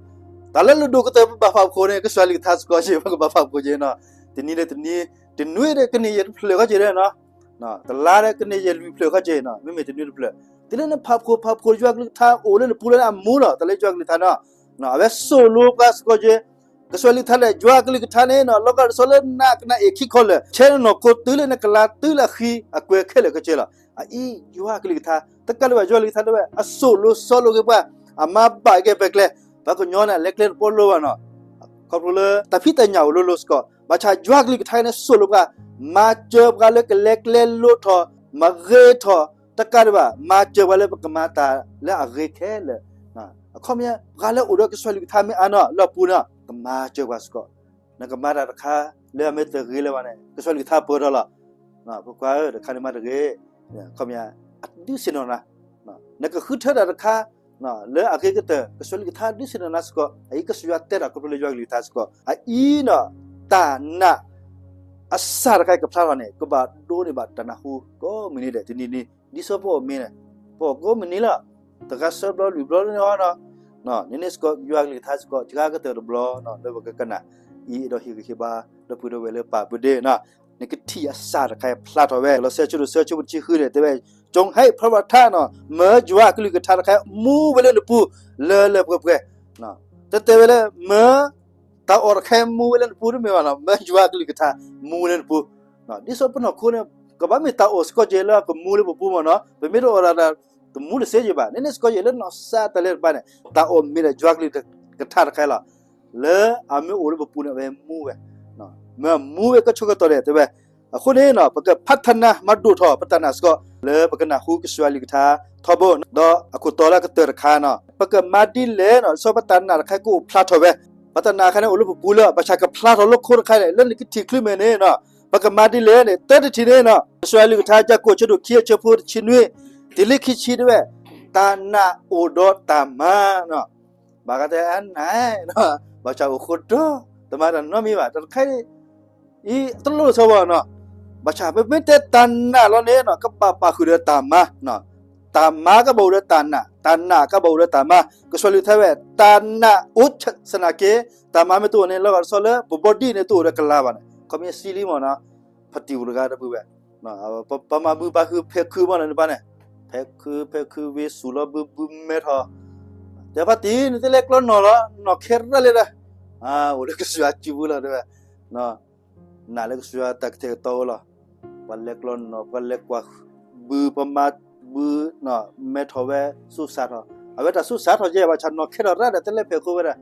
တၢ်လၢလၢဒိၣ်ကတၢၢ်ပဘၣ်ဖးဖှိၣ်န့ၣ် ကစၢ်ယွၤကလုၢ်ကထါစ့ၢ်ကီးက့ၤ ပကဘၣ်ဖးဖှိၣ်က့ၤနီၤ တနံၤဒီးတနံၤ တနွံဒီးကန့ၢ်ယဲၢ်တဖျၢၣ်ခီက့ၤနီၤ တလါဒီးကန့ၢ်ယဲၢ်လွံၢ်ဖျၢၣ်ခီက့ၤနီၤ မ့မ့ၢ်တနွံတဖျၢၣ် တုၤလၢနဖးဖှိၣ်ဖးဖှိၣ်ယွၤကလုၢ်ကထါအိၣ်လၢနပူၤလၢနအမူလီၤ တၢ်လၢယွၤကလုၢ်ကထါနီၤ အဝဲသိၣ်လိပှၤစ့ၢ်ကီးက့ၤ ကစၢ်ယွၤကလုၢ်ကထါလဲၣ် ယွၤကလုၢ်ကထါန့ၣ်နီၤ လီၤဂာ်ဒ်သိးလၢနကနၣ်အ့ၣ်ခံခီလၢာ် ဆဲးနနီၢ်ခိတုၤလၢနကလၤတုၤလၢအဃံအကွဲၤခဲလၢာ်ခဲဆ့လီၤ. အအံၤယွၤကလုၢ်ကထါ တကးလၢၤဘၣ် ယွၤကလုၢ်ကထါတဲဝဲ အသိၣ်လိဆီလိက့ၤပှၤ အမၤဘၣ်က့ၤပကျဲ ပှၤကညီန့ၣ် အလဲၤကျဲတပီလိဘၣ်နီၤ ခီဖျိလၢတၢ်ဖံးတၢ်ညၣ်အိၣ်လိၤလိၤစ့ၢ်ကီး ဘၣ်ဆၣ်ယွၤကလုၢ်ကထါန့ၣ် စိာ်လိာ်ပှၤ, မၤစၢၤပှၤလၢကလဲၤကျဲလိၤထီၣ်, မၤဂ့ၤထီၣ်, တကးဒံးဘၣ် မၤစၢၤပှၤလၢပကမၤတၢ်လၢအဂ့ၤခဲလၢာ်. အခီပညီ ပှၤလၢအအိၣ်ဒီးကစၢ်ယွၤကလုၢ်ကထါမ့ၢ်အါနီၢ်လၢအပူၤန့ၣ် ကမၤစၢၤပှၤစ့ၢ်ကီး, နကမၤတၢ်တခါလၢအမ့ၢ်တဂ့ၤလၢၤဘၣ်န့ၣ် ကစၢ်ယွၤကလုၢ်ကထါပၢၢ်ထီၣ်လီၤ. ပကွၢ်ဧၢ တခါန့ၣ်မးတဂ့ၤ, အခီပညီ အဒုးဆ့ၣ်နီၤနၤ, နကဃုထၢတၢ်တခါ လၢအဂ့ၤကတၢၢ် ကစၢ်ယွၤကလုၢ်ကထါဒုးဆ့ၣ်နီၤနၤစ့ၢ်ကီး, အအံၤကစၢ်ယွၤတဲတၢ်ခီဖျိလၢယွၤကလုၢ်ကထါစ့ၢ်ကီး, အအံၤနီၢ် တၢ်နာ် အစၢ်တခါအံၤကဖျါထီၣ်န့ၣ် ကဘၣ်ဒိးန့ၢ်ဘၣ်တၢ်နၢ်ဟူကိးမုၢ်နံၤဒဲး တနံၤနံၤ ဒ်သိးပအိၣ်မ့ၢ်န့ၣ်, ပအိၣ်ကိးမုၢ်နံၤလီၤ. တဂၤဆၢဘျီလွံၢ်ဘျီန့ၣ်အီၤနီၢ်, န့ၣ်န့ၣ်စ့ၢ်ကီး ယွၤကလုၢ်ကထါစ့ၢ်ကီး တဂၤကတၢၢ်တဘျီနီၢ် လၢပကကနၣ် အံၤအဲၣ်ဒိးဟ့ၣ်ဂံၢ်ဟ့ၣ်ဘါ ဒီပုၢ်ဒီဝဲၢ်လၢပာ်ပူၤဒ့နီၢ်, နကထံၣ်အစၢ်တခါအံၤဖျါထီၣ်ဝဲ လီၤစဲ ဆၢဒိၣ်သၢဆၢဖိတဆံဃုန့ၣ် တဲဝဲ, ကၠိဟဲဖျါထါနီၢ် မၢယွၤကလုၢ်ကထါတခါအံၤ မူဝဲလၢနပူၤ လၢလၢပှဲၤပှဲၤ, တတဲဝဲလၢ မၢ တၢ်အီၣ်တခါမူဝဲလၢနပူၤတမ့ၢ်ဘၣ်နီၢ် မၢယွၤကလုၢ်ကထါ မူဝဲလၢနပူၤ, ဒ်သိးပနီၢ်ခိန့ၣ် ကဘၣ်မ့ၢ်တၢ်အီၣ်စ့ၢ်ကီးကဲလၢကမူလၢပပူၤမ့ၢ်နီၢ် ပမ့ၢ်တအီၣ်ဒၣ်တၢ် တမူတစ့ယဘၣ် န့ၣ်န့ၣ်စ့ၢ်ကီးယဲလၢနီၢ်စၢ်တၢ်လၢတပၤန့ၣ် တၢ်အီၣ်မ့ၢ်ဒၣ်ယွၤကလုၢ်ကထါတခါလီၤ. လၢအမ့ၢ်အိၣ်လၢပပူၤန့ၣ် အဝဲမူဝဲ, မ့ၢ်မူဝဲကဆိကတီၢ်ဒဲးတဲဝဲ, အဃိန့ၣ်နီၢ် ပကဖးထနါ မၤဒိၣ်ထီၣ်ပတၢ်နာ်စ့ၢ်ကီး လၢပကနၢ်ဟူကစၢ်ယွၤကလုၢ်ကထါထီဘိ, ဒီးအခိၣ်တီလၢအကတၢၢ်တခါနီၢ် ပကမၤဒ်လဲၣ်နီၢ် ဒ်သိးပတၢ်နာ်တခါကအိၣ်ဖျါထီၣ်ဝဲ, ပတၢ်နာ်တခါန့ၣ် အိၣ်လၢပပူၤလၢ ဘၣ်ဆၣ်ကဖျါထီၣ်လၢခိတခါန့ၣ် လၢနကထံၣ်ချုးမဲာ်န့ၣ်နီၢ် ပကမၤဒ်လဲၣ်န့ၣ် တၢတထံၣ်န့ၣ်နီၢ် ကစၢ်ယွၤကလုၢ်ကထါ ယၤကိာ်ဆၢဒိၣ်ခံအဆၢဖိတဆံနွံ တုၤလၢခံဆံတဲဝဲ, တၢ်နာ်အိၣ်ဒီးတၢ်မၤနီၢ် ဘၣ်ဃးတဲအနာ်, ဘၣ်ဆၣ်အိၣ်ဃိဒီး တမၤတၢ်နီတမံၤဘၣ် တၢ်တခါအံၤ အံၤတလိၣ်လၢၤဆီဘၣ်နီၢ်, ဘၣ်ဆၣ်ပမ့ၢ်တဲတၢ်နာ်လီၤန့ၣ်နီၢ် ကဘၣ်ပာ်ဃုာ်ဒီးတၢ်မၤ, တၢ်မၤကဘၣ်အိၣ်ဒီးတၢ်နာ်, တၢ်နာ်ကဘၣ်အိၣ်ဒီးတၢ်မၤ, ကစၢ်ယွၤကလုၢ်ကထါဝဲ တၢ်နာ်အိၣ်ဆနာ်က့, တၢ်မၤမ့ၢ်တအိၣ်န့ၣ် လီၤဂာ်တဆီလၢပ body န့ၣ် တအိၣ်ဒီးကလၤဘၣ်န့ၣ် ခီပညီစံလံမ့ၢ်နီၢ်, ဖးတံၢ်အိၣ်တဂၤဒီပုၢ်ဝဲၢ် ပမၤဘုပာ်ဃုာ်ဖဲခုမ့ၢ်နီၢ်န့ၣ်ဘၣ်န့ၣ်, ဖဲခုဖဲခုဝံၤစူၤလီၤဘုဘုမဲထီၣ်, တဲဖးတံၢ်န့ၣ် တလဲၤကျီနီၢ်လီၤ နီၢ်ခဲရၣ်လံဒီး, အိၣ်လၢကစၢ်ယွၤစုပူၤလီၤတဲဝဲ, နာ်လၢကစၢ်ယွၤတၢ်ကတဲာ်ကတီၤဝဲလီၤ, ပှၤလဲၤကျီနီၢ် ပှၤလဲၤကွၢ် ဘု ပမၤဘု မဲထီၣ်ဝဲ ဆူၣ်စးထီၣ်, အဝဲတၢ်ဆူၣ်စးထီၣ်ကဲ ဘၣ်ဆၣ်နီၢ်ခဲထီၣ်ရၣ်ဒီး တလဲၤဖဲးဃိဝဲဒၣ်,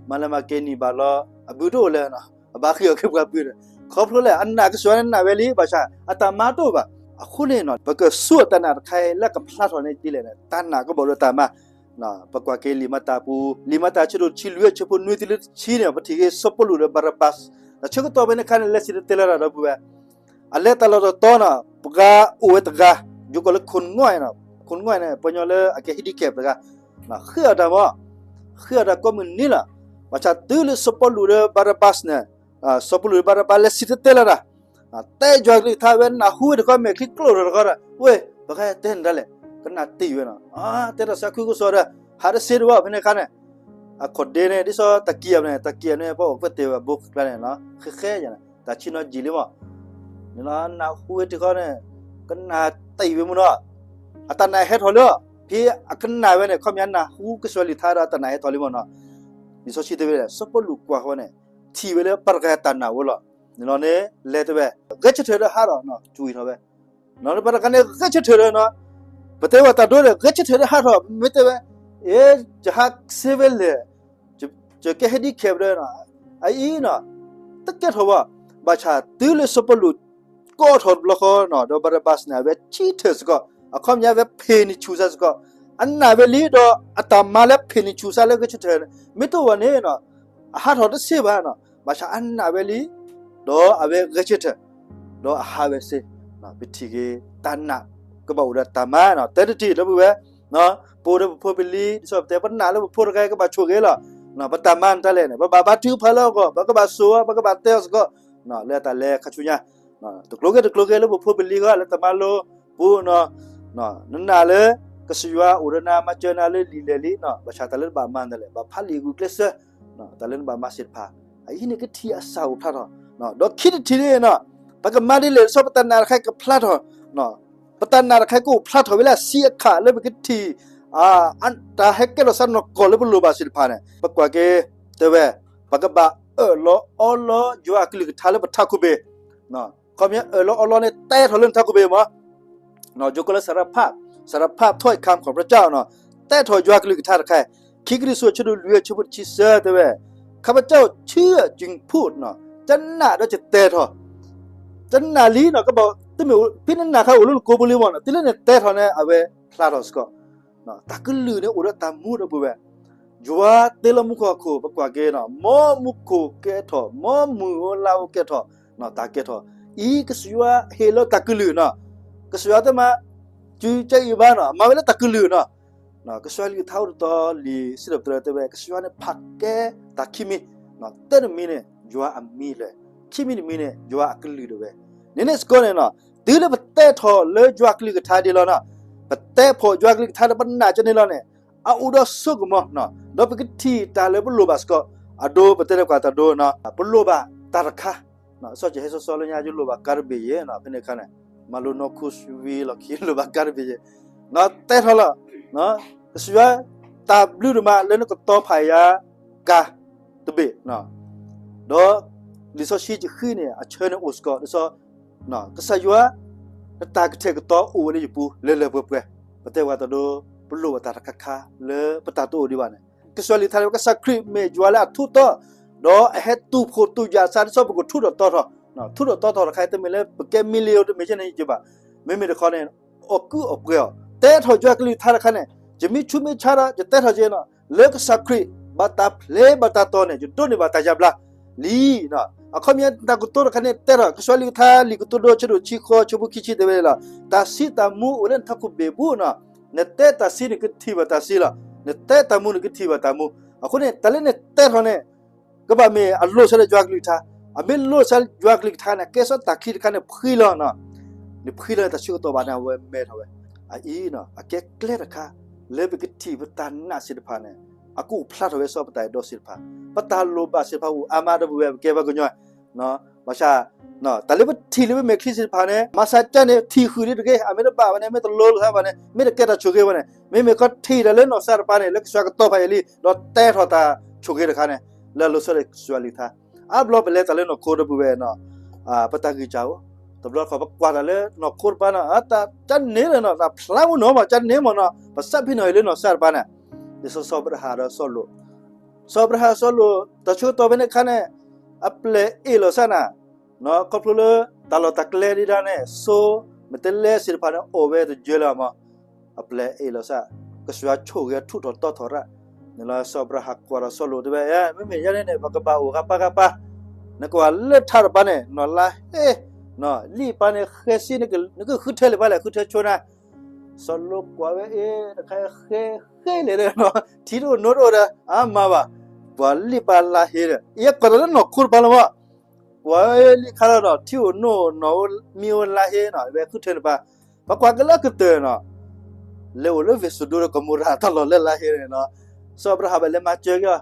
မၤလဲၤမၤကဲနံၣ်ဘၣ်လီၤ အဘုတအိၣ်လၢၤနီၢ် အဘၣ်ဃ့ၢ်အီၤက့ၤပှၤဘုဒီး, ခီဖျိလၢအနာ်ကစၢ်ယွၤန့ၣ်နာ်ဝဲလံ ဘၣ်ဆၣ် အတၢ်မၤတအိၣ်ဘၣ်, အဃိန့ၣ်နီၢ် ပကစူၢ်အတၢ်နာ်တခါအံၤလၢကဖျါထီၣ်န့ၣ်ဒ်လဲၣ်န့ၣ် တၢ်နာ်ကဘၣ်အိၣ်ဒီးတၢ်မၤ ပကွၢ်က့ၤလံာ်မၤတၢ်ပူၤ လံာ်မၤတၢ်ဆၢဒိၣ်တဆံလွံၢ်အဆၢဖိနွံတုၤလၢတဆံန့ၣ် ပထံၣ်က့ၤစီၤပီလူးဒီးဘၤရဘၣ်, တၢ်ဆၢကတီၢ်ဖဲန့ၣ်အခါန့ၣ် လဲၤစံၣ်တဲၤတဲလီၤတၢ်ဒီပုၢ်ဝဲၢ်, အလဲၤတၢ်လီၢ်တတီၤနီၢ် ပှၤအိၣ်ဝဲတဂၤ, ယိၤကီၢ်လၢခိၣ်နွံနီၢ်, ခိၣ်နွံန့ၣ် ပှၤကညီလၢအကဲ handicap တဂၤ, ဃ့အီၣ်တၢ်မး, ဃ့အီၣ်တၢ်ကိးမုၢ်နံၤလီၤ, ဘၣ်ဆၣ်တုၤလၢစီၤပီလူးဒီးဘၤရဘၣ်န့ၣ်, စီၤပီလူးဒီးဘၤရဘၣ်လဲၤစံၣ်တဲၤတဲလီၤတၢ် တဲယွၤကလုၢ်ကထါဝဲနၢ်ဟူဝဲတခီ မဲာ်ချံကျိၣ်ထီၣ်တခီဒီး ဝဲ ပကတဲနၤဒၣ်လဲာ် ကနၣ်တ့ၢ်ဝဲနီၤ, တဲတၢ်သးခုကစီၣ်ဒီး ဟးတစ့တဝီဖဲန့ၣ်အခါန့ၣ်, အခီၣ်ဒ့န့ၣ် ဒ်သိးတၢ်ကံၢ်အန့ၣ် တၢ်ကံၢ်အန့ၣ် ပှၤအိၣ်ကွဲးတဲာ်ဝဲဘိကျါန့ၣ်နီၤ ဃဲဃဲယၤန့ၣ် တၢ်ဆံနီၤယံာ်လံမး, နနၢ်ဟူဝဲတခီန့ၣ် ကနၣ်တ့ၢ်ဝဲမးနီၤ, အတၢ်နာ်ဟဲထီၣ်လၢ ဖဲအကနၣ်ဝဲန့ၣ် ခီပညီနၢ်ဟူကစၢ်ယွၤကလုၢ်ကထါဒီးအတၢ်နာ်ဟဲထီၣ်လံမးနီၤ, လံာ်စီဆှံတဲဝဲဒၣ် စီၤပီလူးကွၢ်ဃီန့ၣ် ထံၣ်ဝဲလၢပှၤတဂၤတၢ်နာ်ဝဲလီၤ, န့ၣ်လီၤန့ၣ် လဲၤတဲဝဲ ဂဲၤဆၢထၢၣ်ဒီးဟးထီၣ်နီၤ ကွံာ်ထီၣ်ဝဲ, နီၤပှၤတဂၤန့ၣ် ဂဲၤဆၢထၢၣ်ဒီးနီၤ, ပတဲဝဲတၢ်ဒိဒီး ဂဲၤဆၢထၢၣ်ဒီးဟးထီၣ် မ့ၢ်တဲဝဲ, အ့ ယဟးစ့ဝဲလဲၣ်, ယကဲ handicap ဒီးနီၤ, အအံၤနီၤ တကဲထီၣ်ဘၣ်, ဘၣ်ဆၣ်တုၤလၢစီၤပီလူး ကိးထီၣ်တဘျီဃီနီၤ ဒီးဘၤရဘၣ်န့ၣ် အဝဲဆံထၢၣ်စ့ၢ်ကီး, အခီပညီဝဲဖံးန့ၢ်ဆူၣ်စၢ်စ့ၢ်ကီး, အနာ်ဝဲလံဒီးအတၢ်မၤလၢဖံးန့ၢ်ဆူၣ်စၢ်လၢဂဲၤဆၢထၢၣ်န့ၣ် မ့ၢ်တအိၣ်ဘၣ်န့ၣ်နီၤ အဟးထီၣ်တသ့ဘၣ်နီၤ, ဘၣ်ဆၣ်အနာ်ဝဲလံ, ဒီးအဝဲဂဲၤဆၢထၢၣ်, ဒီးအဟးဝဲစ့ၢ်, ပထံၣ်က့ၤ တၢ်နာ်ကဘၣ်အိၣ်ဒီးတၢ်မၤနီၤ, တၢတထံၣ်ဒီပုၢ်ဝဲၢ်, ပအိၣ်ဒီးပဖိပလံၤ ဒ်သိးပတဲပနာ်လၢပဖိတဂၤကဘၣ်ဆိၣ်ဂ့ၤလီၤ, ပတၢ်မၤနတၢ်လဲၣ်န့ၣ် ပဘၣ်ဘါထုကဖၣ်လၢအဂီၢ် ပကဘၣ်စိာ်အီၤ ပကဘၣ်တဲအီၤစ့ၢ်ကီး, လၢတၢ်လဲၤခါဆူညါ တကျိၤက့ၤတကျိၤက့ၤလၢပဖိပလံၤဂီၢ် လၢတၢ်မၤလိပူၤနီၤ, နနာ်လၢ ကစၢ်ယွၤအိၣ်ဒီးနၤ မၤစၢၤနၤလၢလံာ်လဲၢ်လံ, ဘၣ်ဆၣ်တၢ်လၢနဘၣ်မၤနတၢ်လဲၣ် ဘၣ်ဖးလံာ်ဂုာ်ကျဲးစၢး, တၢ်လၢနဘၣ်မၤသ့ၣ်တဖၣ်, အအံၤန့ၣ်ကထံၣ်အစၢ်အိၣ်ဖျါထီၣ်, ဒီးခံတထံၣ်န့ၣ်နီၤ, ပကမၤဒ်လဲၣ် ဒ်သိးပတၢ်နာ်တခါကဖျါထီၣ်, ပတၢ်နာ်တခါကအိၣ်ဖျါထီၣ်ဝဲလၢအဆံးအခါလၢပကထံၣ် တၢ်ဟဲကဲထီၣ်စးနီၢ်ကီၢ်လၢပလိၣ်ဘၣ်သ့ၣ်တဖၣ်န့ၣ် ပကွၢ်က့ၤ တဲဝဲ, ပကဘၣ်အၢၣ်လီၤအီလီၤယွၤအကလုၢ်ကထါလၢပထးခိၣ်ဘ့ၣ်, ခီပညီအၢၣ်လီၤအီလီၤန့ၣ် တဲထီၣ်လၢနထးခိၣ်ဘ့ၣ်မး, ယိၤကီၢ်လၢ สารภาพ, สารภาพถ้อยคำของพระเจ้าနီၤ, တဲထီၣ်ယွၤအကလုၢ်ကထါတခါ, ခံကရံၣ်သူး အဆၢဒိၣ်လွံၢ် အဆၢဖိတဆံသၢတဲဝဲ, ข้าพเจ้าเชื่อจึงพูดနီၤ, ကနၣ်ဒီးကတဲထီၣ်, ကနၣ်လံနီၤ ကဘၣ်တမ့ၢ် ဖဲနနၢ်ခါအိၣ်လၢနကိာ်ပူၤလံမ့ၢ်နီၤ တုၤလၢနတဲထီၣ်န့ၣ် အဝဲဖျါထီၣ်စ့ၢ်ကီး. တၢ်ကလုၢ်န့ၣ်အိၣ်ဒီးတၢ်မူဒီပုၢ်ဝဲၢ်, ယွၤတ့လီၤမူခိၣ်ဟီၣ်ခိၣ် ပကွၢ်က့ၤနီၤ မ်မူခိၣ်ကဲထီၣ် မ်မုၢ်ဧိၤလါဧိၤကဲထီၣ်, တၢ်ကဲထီၣ်, အံၤကစၢ်ယွၤဟ့ၣ်လီၤတၢ်ကလုၢ်နီၤ, ကစၢ်ယွၤတမၤ စုကဲအံၤဘၣ်နီၤ မၤဝဲလၢတၢ်ကလုၢ်နီၤ. ကစၢ်ယွၤလံာ်ထါအိၣ်တတီၤ လံာ်စံးထီၣ်ပတြၢၤတဲဝဲ ကစၢ်ယွၤန့ၣ်ဖးကဲတၢ်ခံမံၤ, တၢ်တမံၤန့ၣ် ယွၤအမံၤလၢာ်, ခံမံၤတမံၤန့ၣ် ယွၤအကလုၢ်ဒၣ်ဝဲ. န့ၣ်န့ၣ်စ့ၢ်ကီးန့ၣ်နီၤ တုၤလၢပတဲထီၣ်လၢယွၤကလုၢ်ကထါဒ်လီၤနီၤ, ပတဲဖှိၣ်ယွၤကလုၢ်ကထါဒီးပနာ်ကန့ၣ်လီၤန့ၣ် အအိၣ်ဒီးစိကမီၤ, ဒီးပကထံၣ်တၢ်လၢပလိၣ်ဘၣ်စ့ၢ်ကီး, အဒိပတဲလၢကွၢ်တၢ်ဒိနီၤ ပလိၣ်ဘၣ်တၢ်တခါ, စီၤကဟဲစီၤစီၤလၢညါ ယလိၣ်ဘၣ်ကါတဘ့ၣ်ယဲၤနီၤ ဖဲန့ၣ်အခါန့ၣ် မၤလိနီၢ်ခိဆူဝံၤလီၢ်ခံ လိၣ်ဘၣ်ကါတဘ့ၣ်ယဲၤ, တဲထီၣ်လီၤ, ကစၢ်ယွၤ တၢ်ဘျုးဒိၣ်မးလၢနကတီၤဖးယၤကါတဘ့ၣ်, ဒီး လံာ်စီဆှံတဃံန့ၣ် အဆၢန့ၣ်အိၣ်စ့ၢ်ကီး ဒ်သိး ကစၢ်ယွၤ နတၢ်ကထဲၣ်ကတီၤအိၣ်ဝဲလၢယပူၤ လၢလၢပှဲၤပှဲၤ, ပတဲဝဲတၢ်ဒိ ပလိၣ်ဘၣ်တၢ်တခါခါလၢပတၢ်တအိၣ်ဒံးဘၣ်န့ၣ် ကစၢ်ယွၤလံာ်ထါန့ၣ် ကစၢ်ခရံာ်မ့ၢ်ယွၤလၢအထူးတီ, ဒီးအဟဲတူၢ်ဖှိၣ်တူၢ်ယာ်စး ဒ်သိးပကထူးထီၣ်တီထီၣ်, ထူးထီၣ်တီထီၣ်တခါ တမ့ၢ်လၢပကဲ million တမ့ၢ်ကဲန့ၣ်ယဘၣ်, မ့မ့ၢ်တခီန့ၣ် အီၣ်ကုၢ်အီၣ်ပှဲၤအီၤ, တဲထီၣ်ယွၤကလုၢ်ကထါတခါန့ၣ် ယမ့ၢ်ဆူးမ့ၢ်ဆါဒီး ယတဲထီၣ်က့ၤနီၤ လၢကစၢ်ခရံာ် ဘၣ်တၢ်ဖျ့ဘၣ်တၢ်တီၢ်န့ၣ် ယဒိးန့ၢ်ဘၣ်တၢ်ယါဘျါလံ. အခီပညီတၢ်ကတိၤတခါန့ၣ် တဲထီၣ် ကစၢ်ယွၤလံာ်ကထါ လံာ်ကတိၤဒိ ဆၢဒိၣ်တဆံဃိး ဆၢဖိခံဆံတဲဝဲလီၤ, တၢ်စံးတၢ်မူအိၣ်လၢနထးခိၣ်ဘ့ၣ်ပူၤနီၤ, နတဲတၢ်စံးန့ၣ် ကထံၣ်ဘၣ်တၢ်စံးလီၤ, နတဲတၢ်မူန့ၣ် ကထံၣ်ဘၣ်တၢ်မူ. အဃိန့ၣ် တၢ်လၢနတဲထီၣ်န့ၣ် ကဘၣ်မ့ၢ်အလိၣ်ဆၢလၢယွၤကလုၢ်ကထါ, အမ့ၢ်လိၣ်ဆၢယွၤကလုၢ်ကထါန့ၣ် ကဲစီတၢ်ခံတခါန့ၣ် ဖှံလီၤနီၤ, နဖှံလီၤန့ၣ်တၢ်ဆၢကတီၢ်ဘၣ်န့ၣ် အဝဲမဲထီၣ်ဝဲ, အအံၤနီၤ အကဲကျဲတခါ လၢပကထံၣ်ပတၢ်နာ်သ့ၣ်တဖၣ်န့ၣ် အကအိၣ်ဖျါထီၣ်ဝဲစီပတၢ်အဲၣ်ဒိးသ့ၣ်တဖၣ်, ပတၢ်လိၣ်ဘၣ်သ့ၣ်တဖၣ်အိၣ်အါမးဒီပုၢ်ဝဲၢ် ပကဲပှၤကညီ, ဘၣ်ဆၣ် တၢ်လၢပထံၣ်လၢပမဲာ်ချံသ့ၣ်တဖၣ်န့ၣ် မၤစၢၤကန့ၣ် ထံၣ်ဃုာ်ဒ်တဂ့ၤ, အမ့ၢ်တဘၣ်ဘၣ်န့ၣ် မ့ၢ်တလိၤလိာ်သးဘၣ်န့ၣ် မ့ၢ်တကဲတၢ်ဆိၣ်ဂ့ၤဘၣ်န့ၣ် မ့မ့ၢ်ကထံၣ်တၢ်လၢနီၢ်သးတပၤန့ၣ် လၢကစၢ်ကတီၤဖးယံာ်လံ ဒီးတဲထီၣ်တၢ်ဆိၣ်ဂ့ၤတခါန့ၣ် လၢအလိၤဆၢလၢကစၢ်ယွၤလံာ်ကထါ, အါဘျီပလဲၤတၢ်လၢနီၢ်ခိဒီပုၢ်ဝဲၢ်နီၤ ပတၢ်ဂံၢ်စၢ်အိၣ်, တဘျီတခီၣ်ပကွၢ်တၢ်လၢနီၢ်ခိတပၤနီၤ တၢ်ကန့ၣ်လၢနီၤ တၢ်ဖျါမုၢ်နီၤမး ကန့ၣ်မးနီၤ ပသးဖံနီၣ်အံၤလၢနီၢ်သးတပၤန့ၣ်, ဒ်သိးစီၤအၤဘြၤဟၣ်ဒီးစီၤလိာ်, စီၤအၤဘြၤဟၣ်စီၤလိာ် တၢ်ဆၢကတီၢ်ဖဲန့ၣ်အခါန့ၣ် အပျဲၢ်အ့ၣ်လိာ်သးနၤ, ခီဖျိလၢ တၢ်လီၢ်တၢ်ကျဲဒံးဒၣ်န့ၣ် စိမ့ၢ်တလဲသ့ၣ်တဖၣ်န့ၣ် အိၣ်ဝဲတယၢလၢၤမး, အပျဲၢ်အ့ၣ်လိာ်သး, ကစၢ်ယွၤဆိၣ်ဂ့ၤထူးထီၣ်တီထီၣ်ရၣ်, န့ၣ်လီၤစီၤအၤဘြၤဟၣ်ကွၢ်ဒီးစီၤလိာ်တဲဝဲ မ့မ့ၢ်ယဲန့ၣ်န့ၣ် ပကဘၣ်အိၣ်ဂၤပၤဂၤပၤ, နကွၢ်လၢထးတပၤန့ၣ် နီၢ်လါဟ့, လံၣ်ပၤန့ၣ်ဃဲၤစ့ နကဃုထၢလံာ်ပၤလဲၣ် ဃုထၢဆိနၤ စီၤလိာ်ကွၢ်ဝဲအ့ၣ် တခါဃဲဃဲလဲၣ်ဒီး ထံတအိၣ်နိတအိၣ်ဒီး အါမးဘၣ်, ပှၤလံၣ်ပၤလါဟ့ဒီး ယဲကွၢ်တၢ်လၢနီၢ်ခိတပၤလီၤမး, ကွၢ်လံၣ်ခါလီၤဒီး ထံအိၣ်နိအိၣ်နီၢ်အိၣ်မံၤအိၣ်လါဟ့နီၤ ဝဲဃုထၢနပၤ, ပကွၢ်ကလၢကတၢၢ်နီၤ, လဲၤအိၣ်လၢဝ့ၢ်စဒိၣ်ဒီးကမိၤရၤတၢ်လီၢ်လၢလါဟ့န့ၣ်နီၤ, စီၤအၤဘြၤဟၣ်ဘၣ်လဲၤမၤစၢၤက့ၤအီၤ,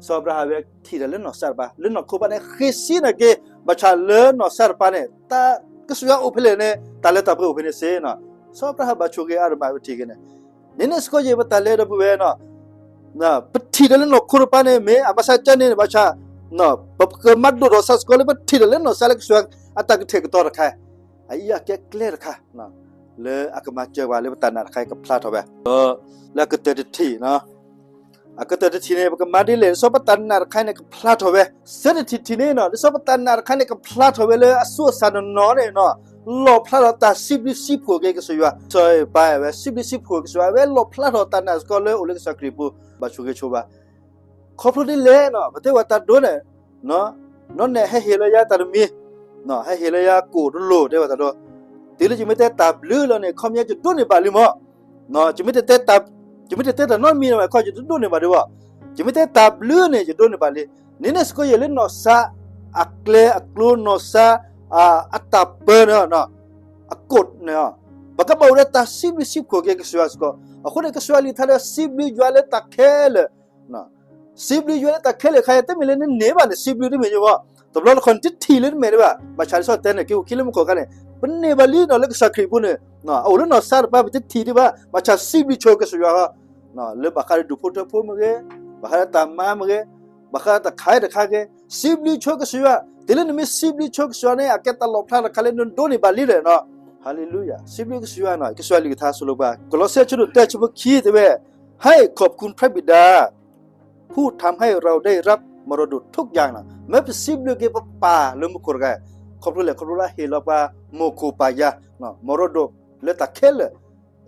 စီၤအၤဘြၤဟၣ်ဝဲထံၣ်တၢ်လၢနီၢ်သးတပၤ လၢနီၢ်ခိတပၤန့ၣ် ဃဲၤစ့နာ်က့ၤ, ဘၣ်ဆၣ်လၢနီၢ်သးတပၤန့ၣ် တၢ်ကစၢ်ယွၤအိၣ်ဖဲလဲၣ်န့ၣ် တၢ်လၢတၢ်ပှဲၤအိၣ်ဖဲန့ၣ်စ့နီၤ, စီၤအၤဘြၤဟၣ်ဘၣ်ဆိၣ်ဂ့ၤအါဒိၣ်မးဝဲထံၣ်က့ၤန့ၣ်, န့ၣ်န့ၣ်စ့ၢ်ကီးယဲၢ်ပတၢ်လဲၤဒီပုၢ်ဝဲၢ်နီၤ ပထံၣ်တၢ်လၢနီၢ်ခိတပၤန့ၣ် မ့ၢ်အမၤစၢၤကန့ၣ် ဘၣ်ဆၣ် ပကမၤဒိၣ်ထီၣ်သးစ့ၢ်ကီးလၢပထံၣ်တၢ်လၢနီၢ်သးလၢကစၢ်ယွၤအတၢ်ကထဲၣ်ကတီၤတခါ, အအံၤအကဲကျဲတခါ လၢအကမၤစၢၤပှၤလၢပတၢ်နာ်တခါအံၤကဖျါထီၣ်ဝဲ, လၢအကတၢၢ်တထံၣ်, အကတၢၢ်တထံၣ်န့ၣ် ပကမၤဒ်လဲၣ် ဒ်သိးပတၢ်နာ်တခါန့ၣ်ကဖျါထီၣ်ဝဲ, သၢတထံၣ်တထံၣ်န့ၣ်နီၤ ဒ်သိးပတၢ်နာ်တခါန့ၣ်ကဖျါထီၣ်ဝဲလၢအသူၣ်အသးနီၢ်နီၢ်န့ၣ်နီၤ, လီၣ်ဖျါထီၣ်တၢ်စံးဘျုးစံးဖှိၣ်က့ၤကစၢ်ယွၤ, စီၤအၤဘြၤဟၣ်ဝဲစံးဘျုးစံးဖှိၣ်ကစၢ်ယွၤ ဝဲလီၣ်ဖျါထီၣ်တၢ်နာ်စ့ၢ်ကီးလၢအိၣ်လၢကစၢ်ခရံာ်ပူၤ, ဘၣ်ဆိၣ်ဂ့ၤဆိၣ်ဝါ ခီဖျိဒ်လဲၣ်နီၤ ပတဲဝဲတၢ်ဒိန့ၣ်, နီၢ်နဲၣ်ဟဲဟ့ၣ်လီၤယၤတၢ်တမံၤ, ဟဲဟ့ၣ်လီၤယၤကိၣ်တလိၣ် တဲဝဲတၢ်ဒိ, တုၤလၢယမ့ၢ်တဲတၢ်ဘျုးလီၤန့ၣ် ခီပညီယဒိးန့ၢ်ဘၣ်လံမး, ယမ့ၢ်တတဲတၢ်, ယမ့ၢ်တတဲတၢ်နီတမံၤလီၤ ခီယတဒိးန့ၢ်ဘၣ်ဒံးဘၣ်, ယမ့ၢ်တဲတၢ်ဘျုးန့ၣ် ယဒိးန့ၢ်ဘၣ်လံ, န့ၣ်န့ၣ်စ့ၢ်ကီးယဲၢ်လၢနီၢ်သး အကျဲအကျိနီၢ်သး အတၢ်ပၢန့ၣ် အကိၣ်န့ၣ်, ပကဘၣ်အိၣ်ဒီးတၢ်စံးဘျုးစံးဖှိၣ်က့ၤကစၢ်ယွၤစ့ၢ်ကီး, အဃိန့ၣ် ကစၢ်ယွၤလံာ်ထါဒီးစံးဘျုးယွၤလၢတၢ်ခဲလၢာ် စံးဘျုးယွၤလၢတၢ်ခဲလၢာ်ခါ ယတမ့ၢ်လၢနန့ၢ်ဘၣ်န့ၣ် စံးဘျုးတမ့ၢ်ယဘၣ်, တဘျီတခီၣ်နတထံၣ်လၢနမဲာ်ဒံးဘၣ်, ဘၣ်ဆၣ်ဒ်သိးတဲန့ၣ် က့ၤအိၣ်ခံလၢမူခိၣ်အခါန့ၣ် ပန့ၢ်ဘၣ်လံနီၤ လၢကစၢ်ခရံာ်ပူၤန့ၣ်, အအိၣ်လၢနီၢ်သးတပၤ ပတထံၣ်ဒံးဘၣ်, ဘၣ်ဆၣ်စံးဘျုးဆိကစၢ်ယွၤဃီ, လၢဘၣ်ဃးဒီးဒူၣ်ဖိထၢဖိမ့ၢ်ဂ့ၤ, ဘၣ်ဃးဒီးတၢ်မၤမ့ၢ်ဂ့ၤ, ဘၣ်ဃးဒီးတၢ်ခးတခါဂ့ၤ, စံးဘျုးဆိကစၢ်ယွၤ, တုၤလၢနမ့ၢ်စံးဘျုးဆိကစၢ်ယွၤန့ၣ် အကဲတၢ်လီၣ်ဖျါတခါလၢနဒိးန့ၢ်ဘၣ်လံဒီးနီၤ, ဟၤလ့လူယၤ, စံးဘျုးကစၢ်ယွၤနီၤ, ကစၢ်ယွၤလံာ်ကထါဆိလိပှၤ, ကလီးစဲ ဆၢဒိၣ်တၢ ဆၢဖိခံတဲဝဲ, ให้ขอบคุณพระบิดา ผู้ทำให้เราได้รับมรดกทุกอย่างနီၤ မ့ၢ်ပစံးဘျုးက့ၤပပၢ်လၢမူခိၣ်တဂၤ, ခီဖျိလဲၣ်, ခီဖျိလၢအဟ့ၣ်လီၤပှၤ မိၣ်ခိၣ်ပၢ်ယၤ, မီၢ်ရီဒိၣ်လၢတၢ်ခဲလၢာ်,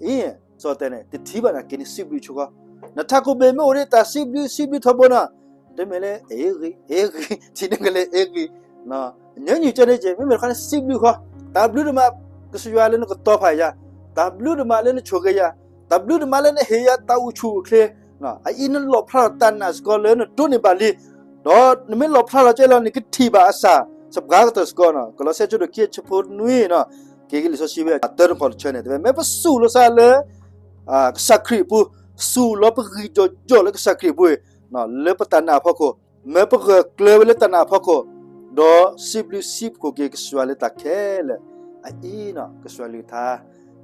အံၤ, စီၤတဲန့ၣ် တထံၣ်ဘၣ်နာ်က့ၤန့ၣ် စံးဘျုးဆိဃီ, နထးခိၣ်ဘ့ၣ်မ့ၢ်အိၣ်ဒံးတၢ်စံးဘျုး စံးဘျုးထီဘိနီၤ, တမ့ၢ်လၢ အ့ဂ့ၤ အ့ဂ့ၤ ထံၣ်န့ၢ်ကလဲၤအ့ဂ့ၤ, ညီနုၢ်ကဲန့ၣ်က့ၤ မ့မ့ၢ်တခီန့ၣ် စံးဘျုးဃီ, တၢ်ဘျုးဒိၣ်မး, ကစၢ်ယွၤလၢနကတီၤဖးယၤ, တၢ်ဘျုးဒိၣ်မးလၢနဆိၣ်ဂ့ၤယၤ, တၢ်ဘျုးဒိၣ်မးလၢနဟ့ၣ်ယၤတၢ်အိၣ်ဆူၣ်အိၣ်ချ့, အအံၤနလီၣ်ဖျါထီၣ်တၢ်နာ်စ့ၢ်ကီးလၢနဒိးန့ၢ်ဘၣ်လံ, ဒီးနမ့ၢ်လီၣ်ဖျါထီၣ်ကဲလီၤန့ၣ် ကထံၣ်ဘၣ်အစၢ် စပှၤကတၢၢ်စ့ၢ်ကီးနီၤ, ကလီးစဲ အဆၢဒိၣ်ခံ အဆၢဖိနွံနီၤ, က့ၤကလံာ်စီဆှံဝဲ အတၢတခီၣ်တဆၢန့ၣ် တဲဝဲ မ့ၢ်ပစူၢ်လီၤသးလၢ ကစၢ်ခရံာ်အပူၤ, စူၢ်လီၤပဂံၢ်ဒီးယီၢ်လၢကစၢ်ခရံာ်အပူၤ, လၢပတၢ်နာ်အဖီခိၣ်, မ့ၢ်ပဂၢၢ်ကျၢၤဝဲလၢတၢ်နာ်အဖီခိၣ်, ဒီးစံးဘျုးစံးဖှိၣ်က့ၤကစၢ်ယွၤလၢတၢ်ခဲလၢာ်, အအံၤနီၤ ကစၢ်ယွၤကလုၢ်ကထါ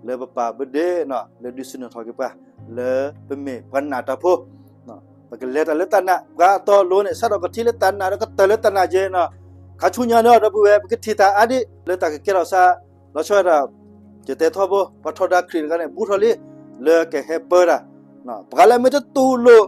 လၢပပၢ်ဘၢဒ့နီၤ လၢဒုးဆူၣ်နီၣ်ထီၣ်က့ၤပှၤ လၢပမ့ၢ်ပှၤနာ်တၢ်ဖိ ပကလဲၤတၢ်လၢတၢ်နာ်, ပှၤအတီအလိၤန့ၣ် စးထီၣ်ကထံၣ်လၢတၢ်နာ်ဒီးကတၢၢ်လၢတၢ်နာ်ကဲနီၤ, ခါဆူညါန့ၣ် ဒီပုၢ်ဝဲၢ် ပကထံၣ်တၢ်အါဒံး လၢတၢ်ကကဲထီၣ်စး, လီၤဆီဒၣ်တၢ်, ယတဲထီဘိ ပှၤထီဒါခရံာ်တဂၤန့ၣ် ဘူးထီၣ်လံ, လၢကဟဲပၢတၢ်, ပှၤလၢမ့ၢ်တတူၢ်လိာ်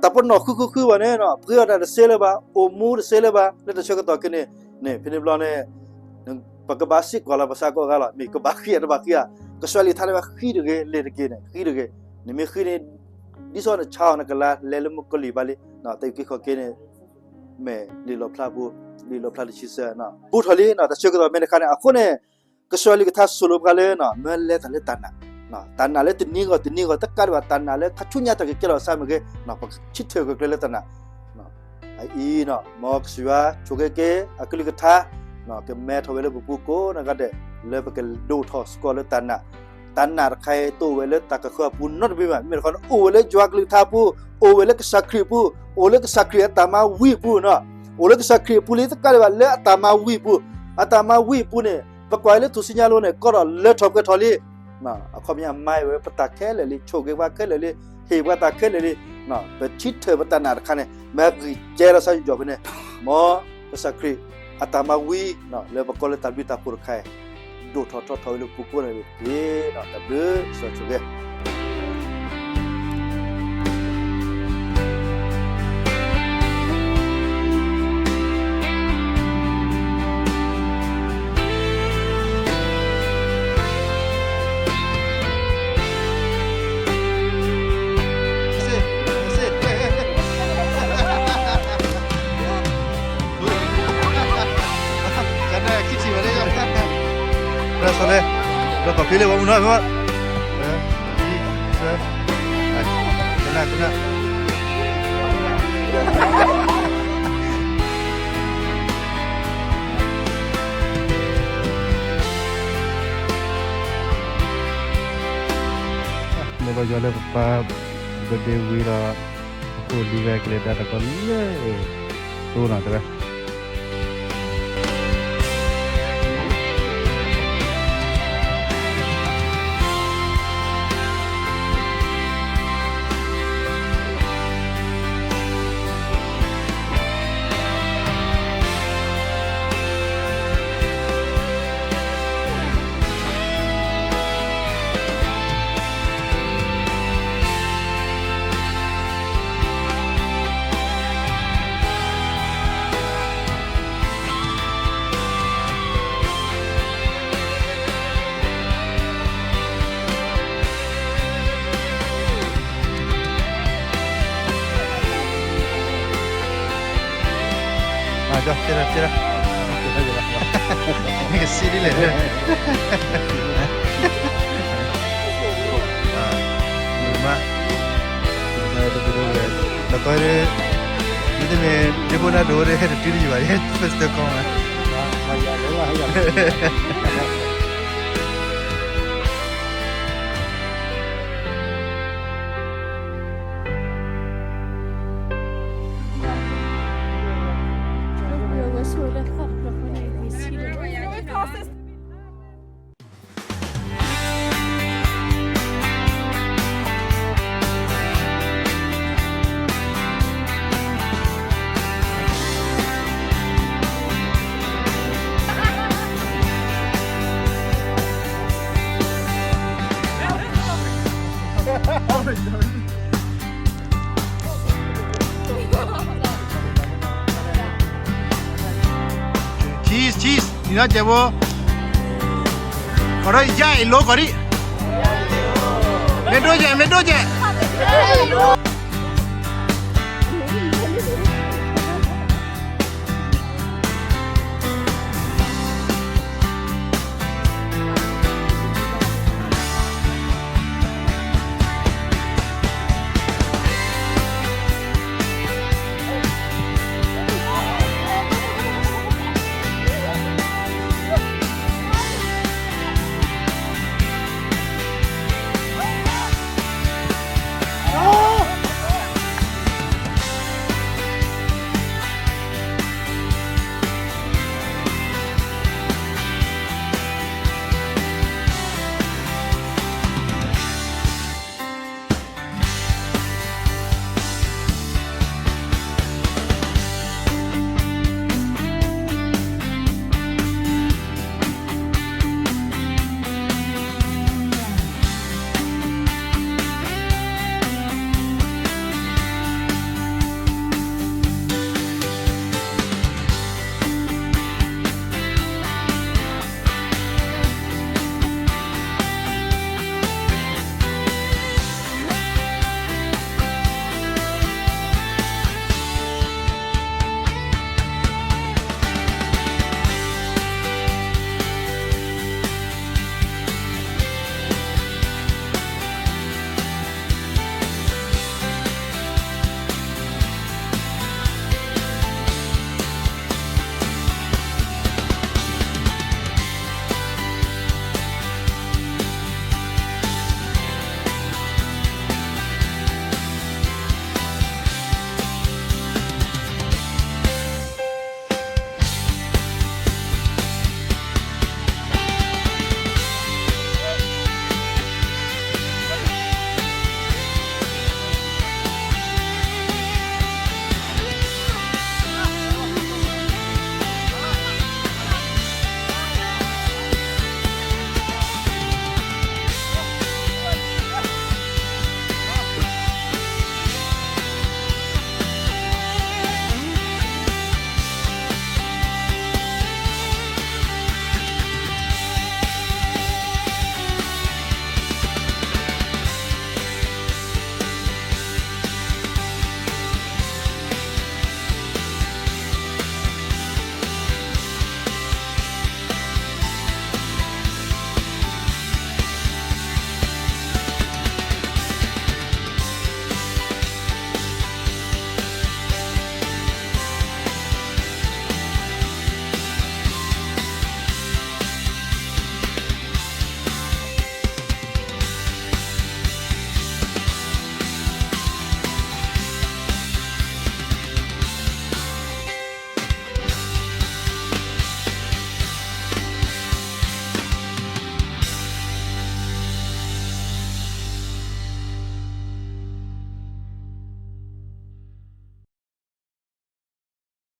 တၢ်ပနီၣ်ဃုဃုဃုဘၣ်န့ၣ် ပှ့ၤအီၣ်တၢ်တသ့လၢၤဘၣ်, အိၣ်မူတသ့လၢၤဘၣ်, လၢတၢ်ဆၢကတီၢ်ခဲအံၤန့ၣ်, ဖဲန့ၣ်ဘျီန့ၣ် ပကဘၣ်စ့ၢ်ကီးလီၤပသးကိးဂၤလီၤ, မ့ၢ်ကဘၣ်ဃ့အတဘၣ်ဃ့ဧါ, ကစၢ်ယွၤကလုၢ်ကထါန့ၣ် ဃ့တဂ့ၤ လဲၤတဂ့ၤန့ၣ် ဃ့တဂ့ၤ, နမ့ၢ်ဃ့န့ၣ် ဒ်သိးနဆါအီၤနကလါလဲၤလၢမုၢ်ကီၤလံၢ်ဘၣ်လံ, တၢ်အုၣ်က့ၤခီၣ်က့ၤန့ၣ် မ့ၢ်လံာ်လီၣ်ဖျါပူၤ, လံာ်လီၣ်ဖျါတဆံသၢ, ဘူးထီၣ်လံ တၢ်ဆၢကတီၢ်မ့ၢ်တခါန့ၣ် အဃိန့ၣ် ကစၢ်ယွၤကလုၢ်ကထါသိၣ်လိပှၤလၢ မ့ၢ်လဲၤတၢ်လၢတၢ်နာ်, တၢ်နာ်လၢတနံၤဂီၢ်တနံၤဂီၢ် တကးဒံးဘၣ် တၢ်နာ်လၢခါဆူညါတၢ်ကကဲထီၣ်စးမ့ၢ်ဂ့ၤ, ပကဆၢထၢၣ်ဂၢၢ်ကျၢၤလၢတၢ်နာ် အအံၤနီၤ မ်ကစၢ်ယွၤဆိၣ်ဂ့ၤက့ၤအကလုၢ်ကထါ, ကမဲထီၣ်ဝဲလၢပပူၤကိးနီၢ်ဂၤဒဲး, လၢပကဒိၣ်ထီၣ်စ့ၢ်ကီးလၢတၢ်နာ်, တၢ်နာ်တခါအံၤတအိၣ်ဝဲလၢတၢ်ကဃၢၤအပူၤနီတမံၤဘၣ်, မ့ၢ်တခီန့ၣ် အိၣ်ဝဲလၢယွၤကလုၢ်ကထါအပူၤ, အိၣ်ဝဲလၢကစၢ်ခရံာ်အပူၤ, အိၣ်လၢကစၢ်ခရံာ်အတၢ်မၤဝံအပူၤနီၤ, အိၣ်လၢကစၢ်ခရံာ်အပူၤလံ တကးဒံးဘၣ် လၢအတၢ်မၤဝံအပူၤ, အတၢ်မၤဝံအပူၤန့ၣ် ပကွၢ်လၢထူၣ်စုညါလိၤန့ၣ် ကီထီၣ်လၢထီၣ်ပှဲၤထီၣ်လံ အခီပညီမၤဝဲပတၢ်ခဲလၢာ်လံ, ဆိၣ်ဂ့ၤပှၤခဲလၢာ်လံ, ဟ့ၣ်ပှၤတၢ်ခဲလၢာ်လံ, ပဆၢထၢၣ်ပတၢ်နာ်တခါန့ၣ် မ့ၢ်ဂံၢ်ကဲထီၣ်စးယိာ်ယိာ်ဖဲန့ၣ်, မ်ကစၢ်ခရံာ်အတၢ်မၤဝံ လၢပကိးလၢတၢ်ဘျုးတၢ်ဖှိၣ်တခါအံၤ ဒိၣ်ထီၣ်ထီထီၣ်ဝဲလၢပပူၤကိးဂၤဒဲးတက့ၢ်. တၢ်ဘျုးဆိၣ်ဂ့ၤ မ့ၢ်ဘၣ်ယွၤလၢပပၢ် ဘၢၣ်ဒ့ဝံၤဒီး အဃိလံဝဲကလဲၤဒါတၢ်ကီလၢ တိၢ်နီၢ်တဝဲ ကစံဒ်လဲၣ် မ့� ဒီးကီ မ့တမ့ၢ် ဒ့ဖိနၢ်ဒိၣ်ဝဲဒီး ဟဲတတုၤတယံာ်ဘၣ် ယဲ first time ကီမး Oh my God. နီၢ်ကဲးဖိ, ကီးထီၣ်ယါအံၤလိကီးဒံး, မ့ၢ်ဒိၣ်ကဲး မ့ၢ်ဒိၣ်ကဲး.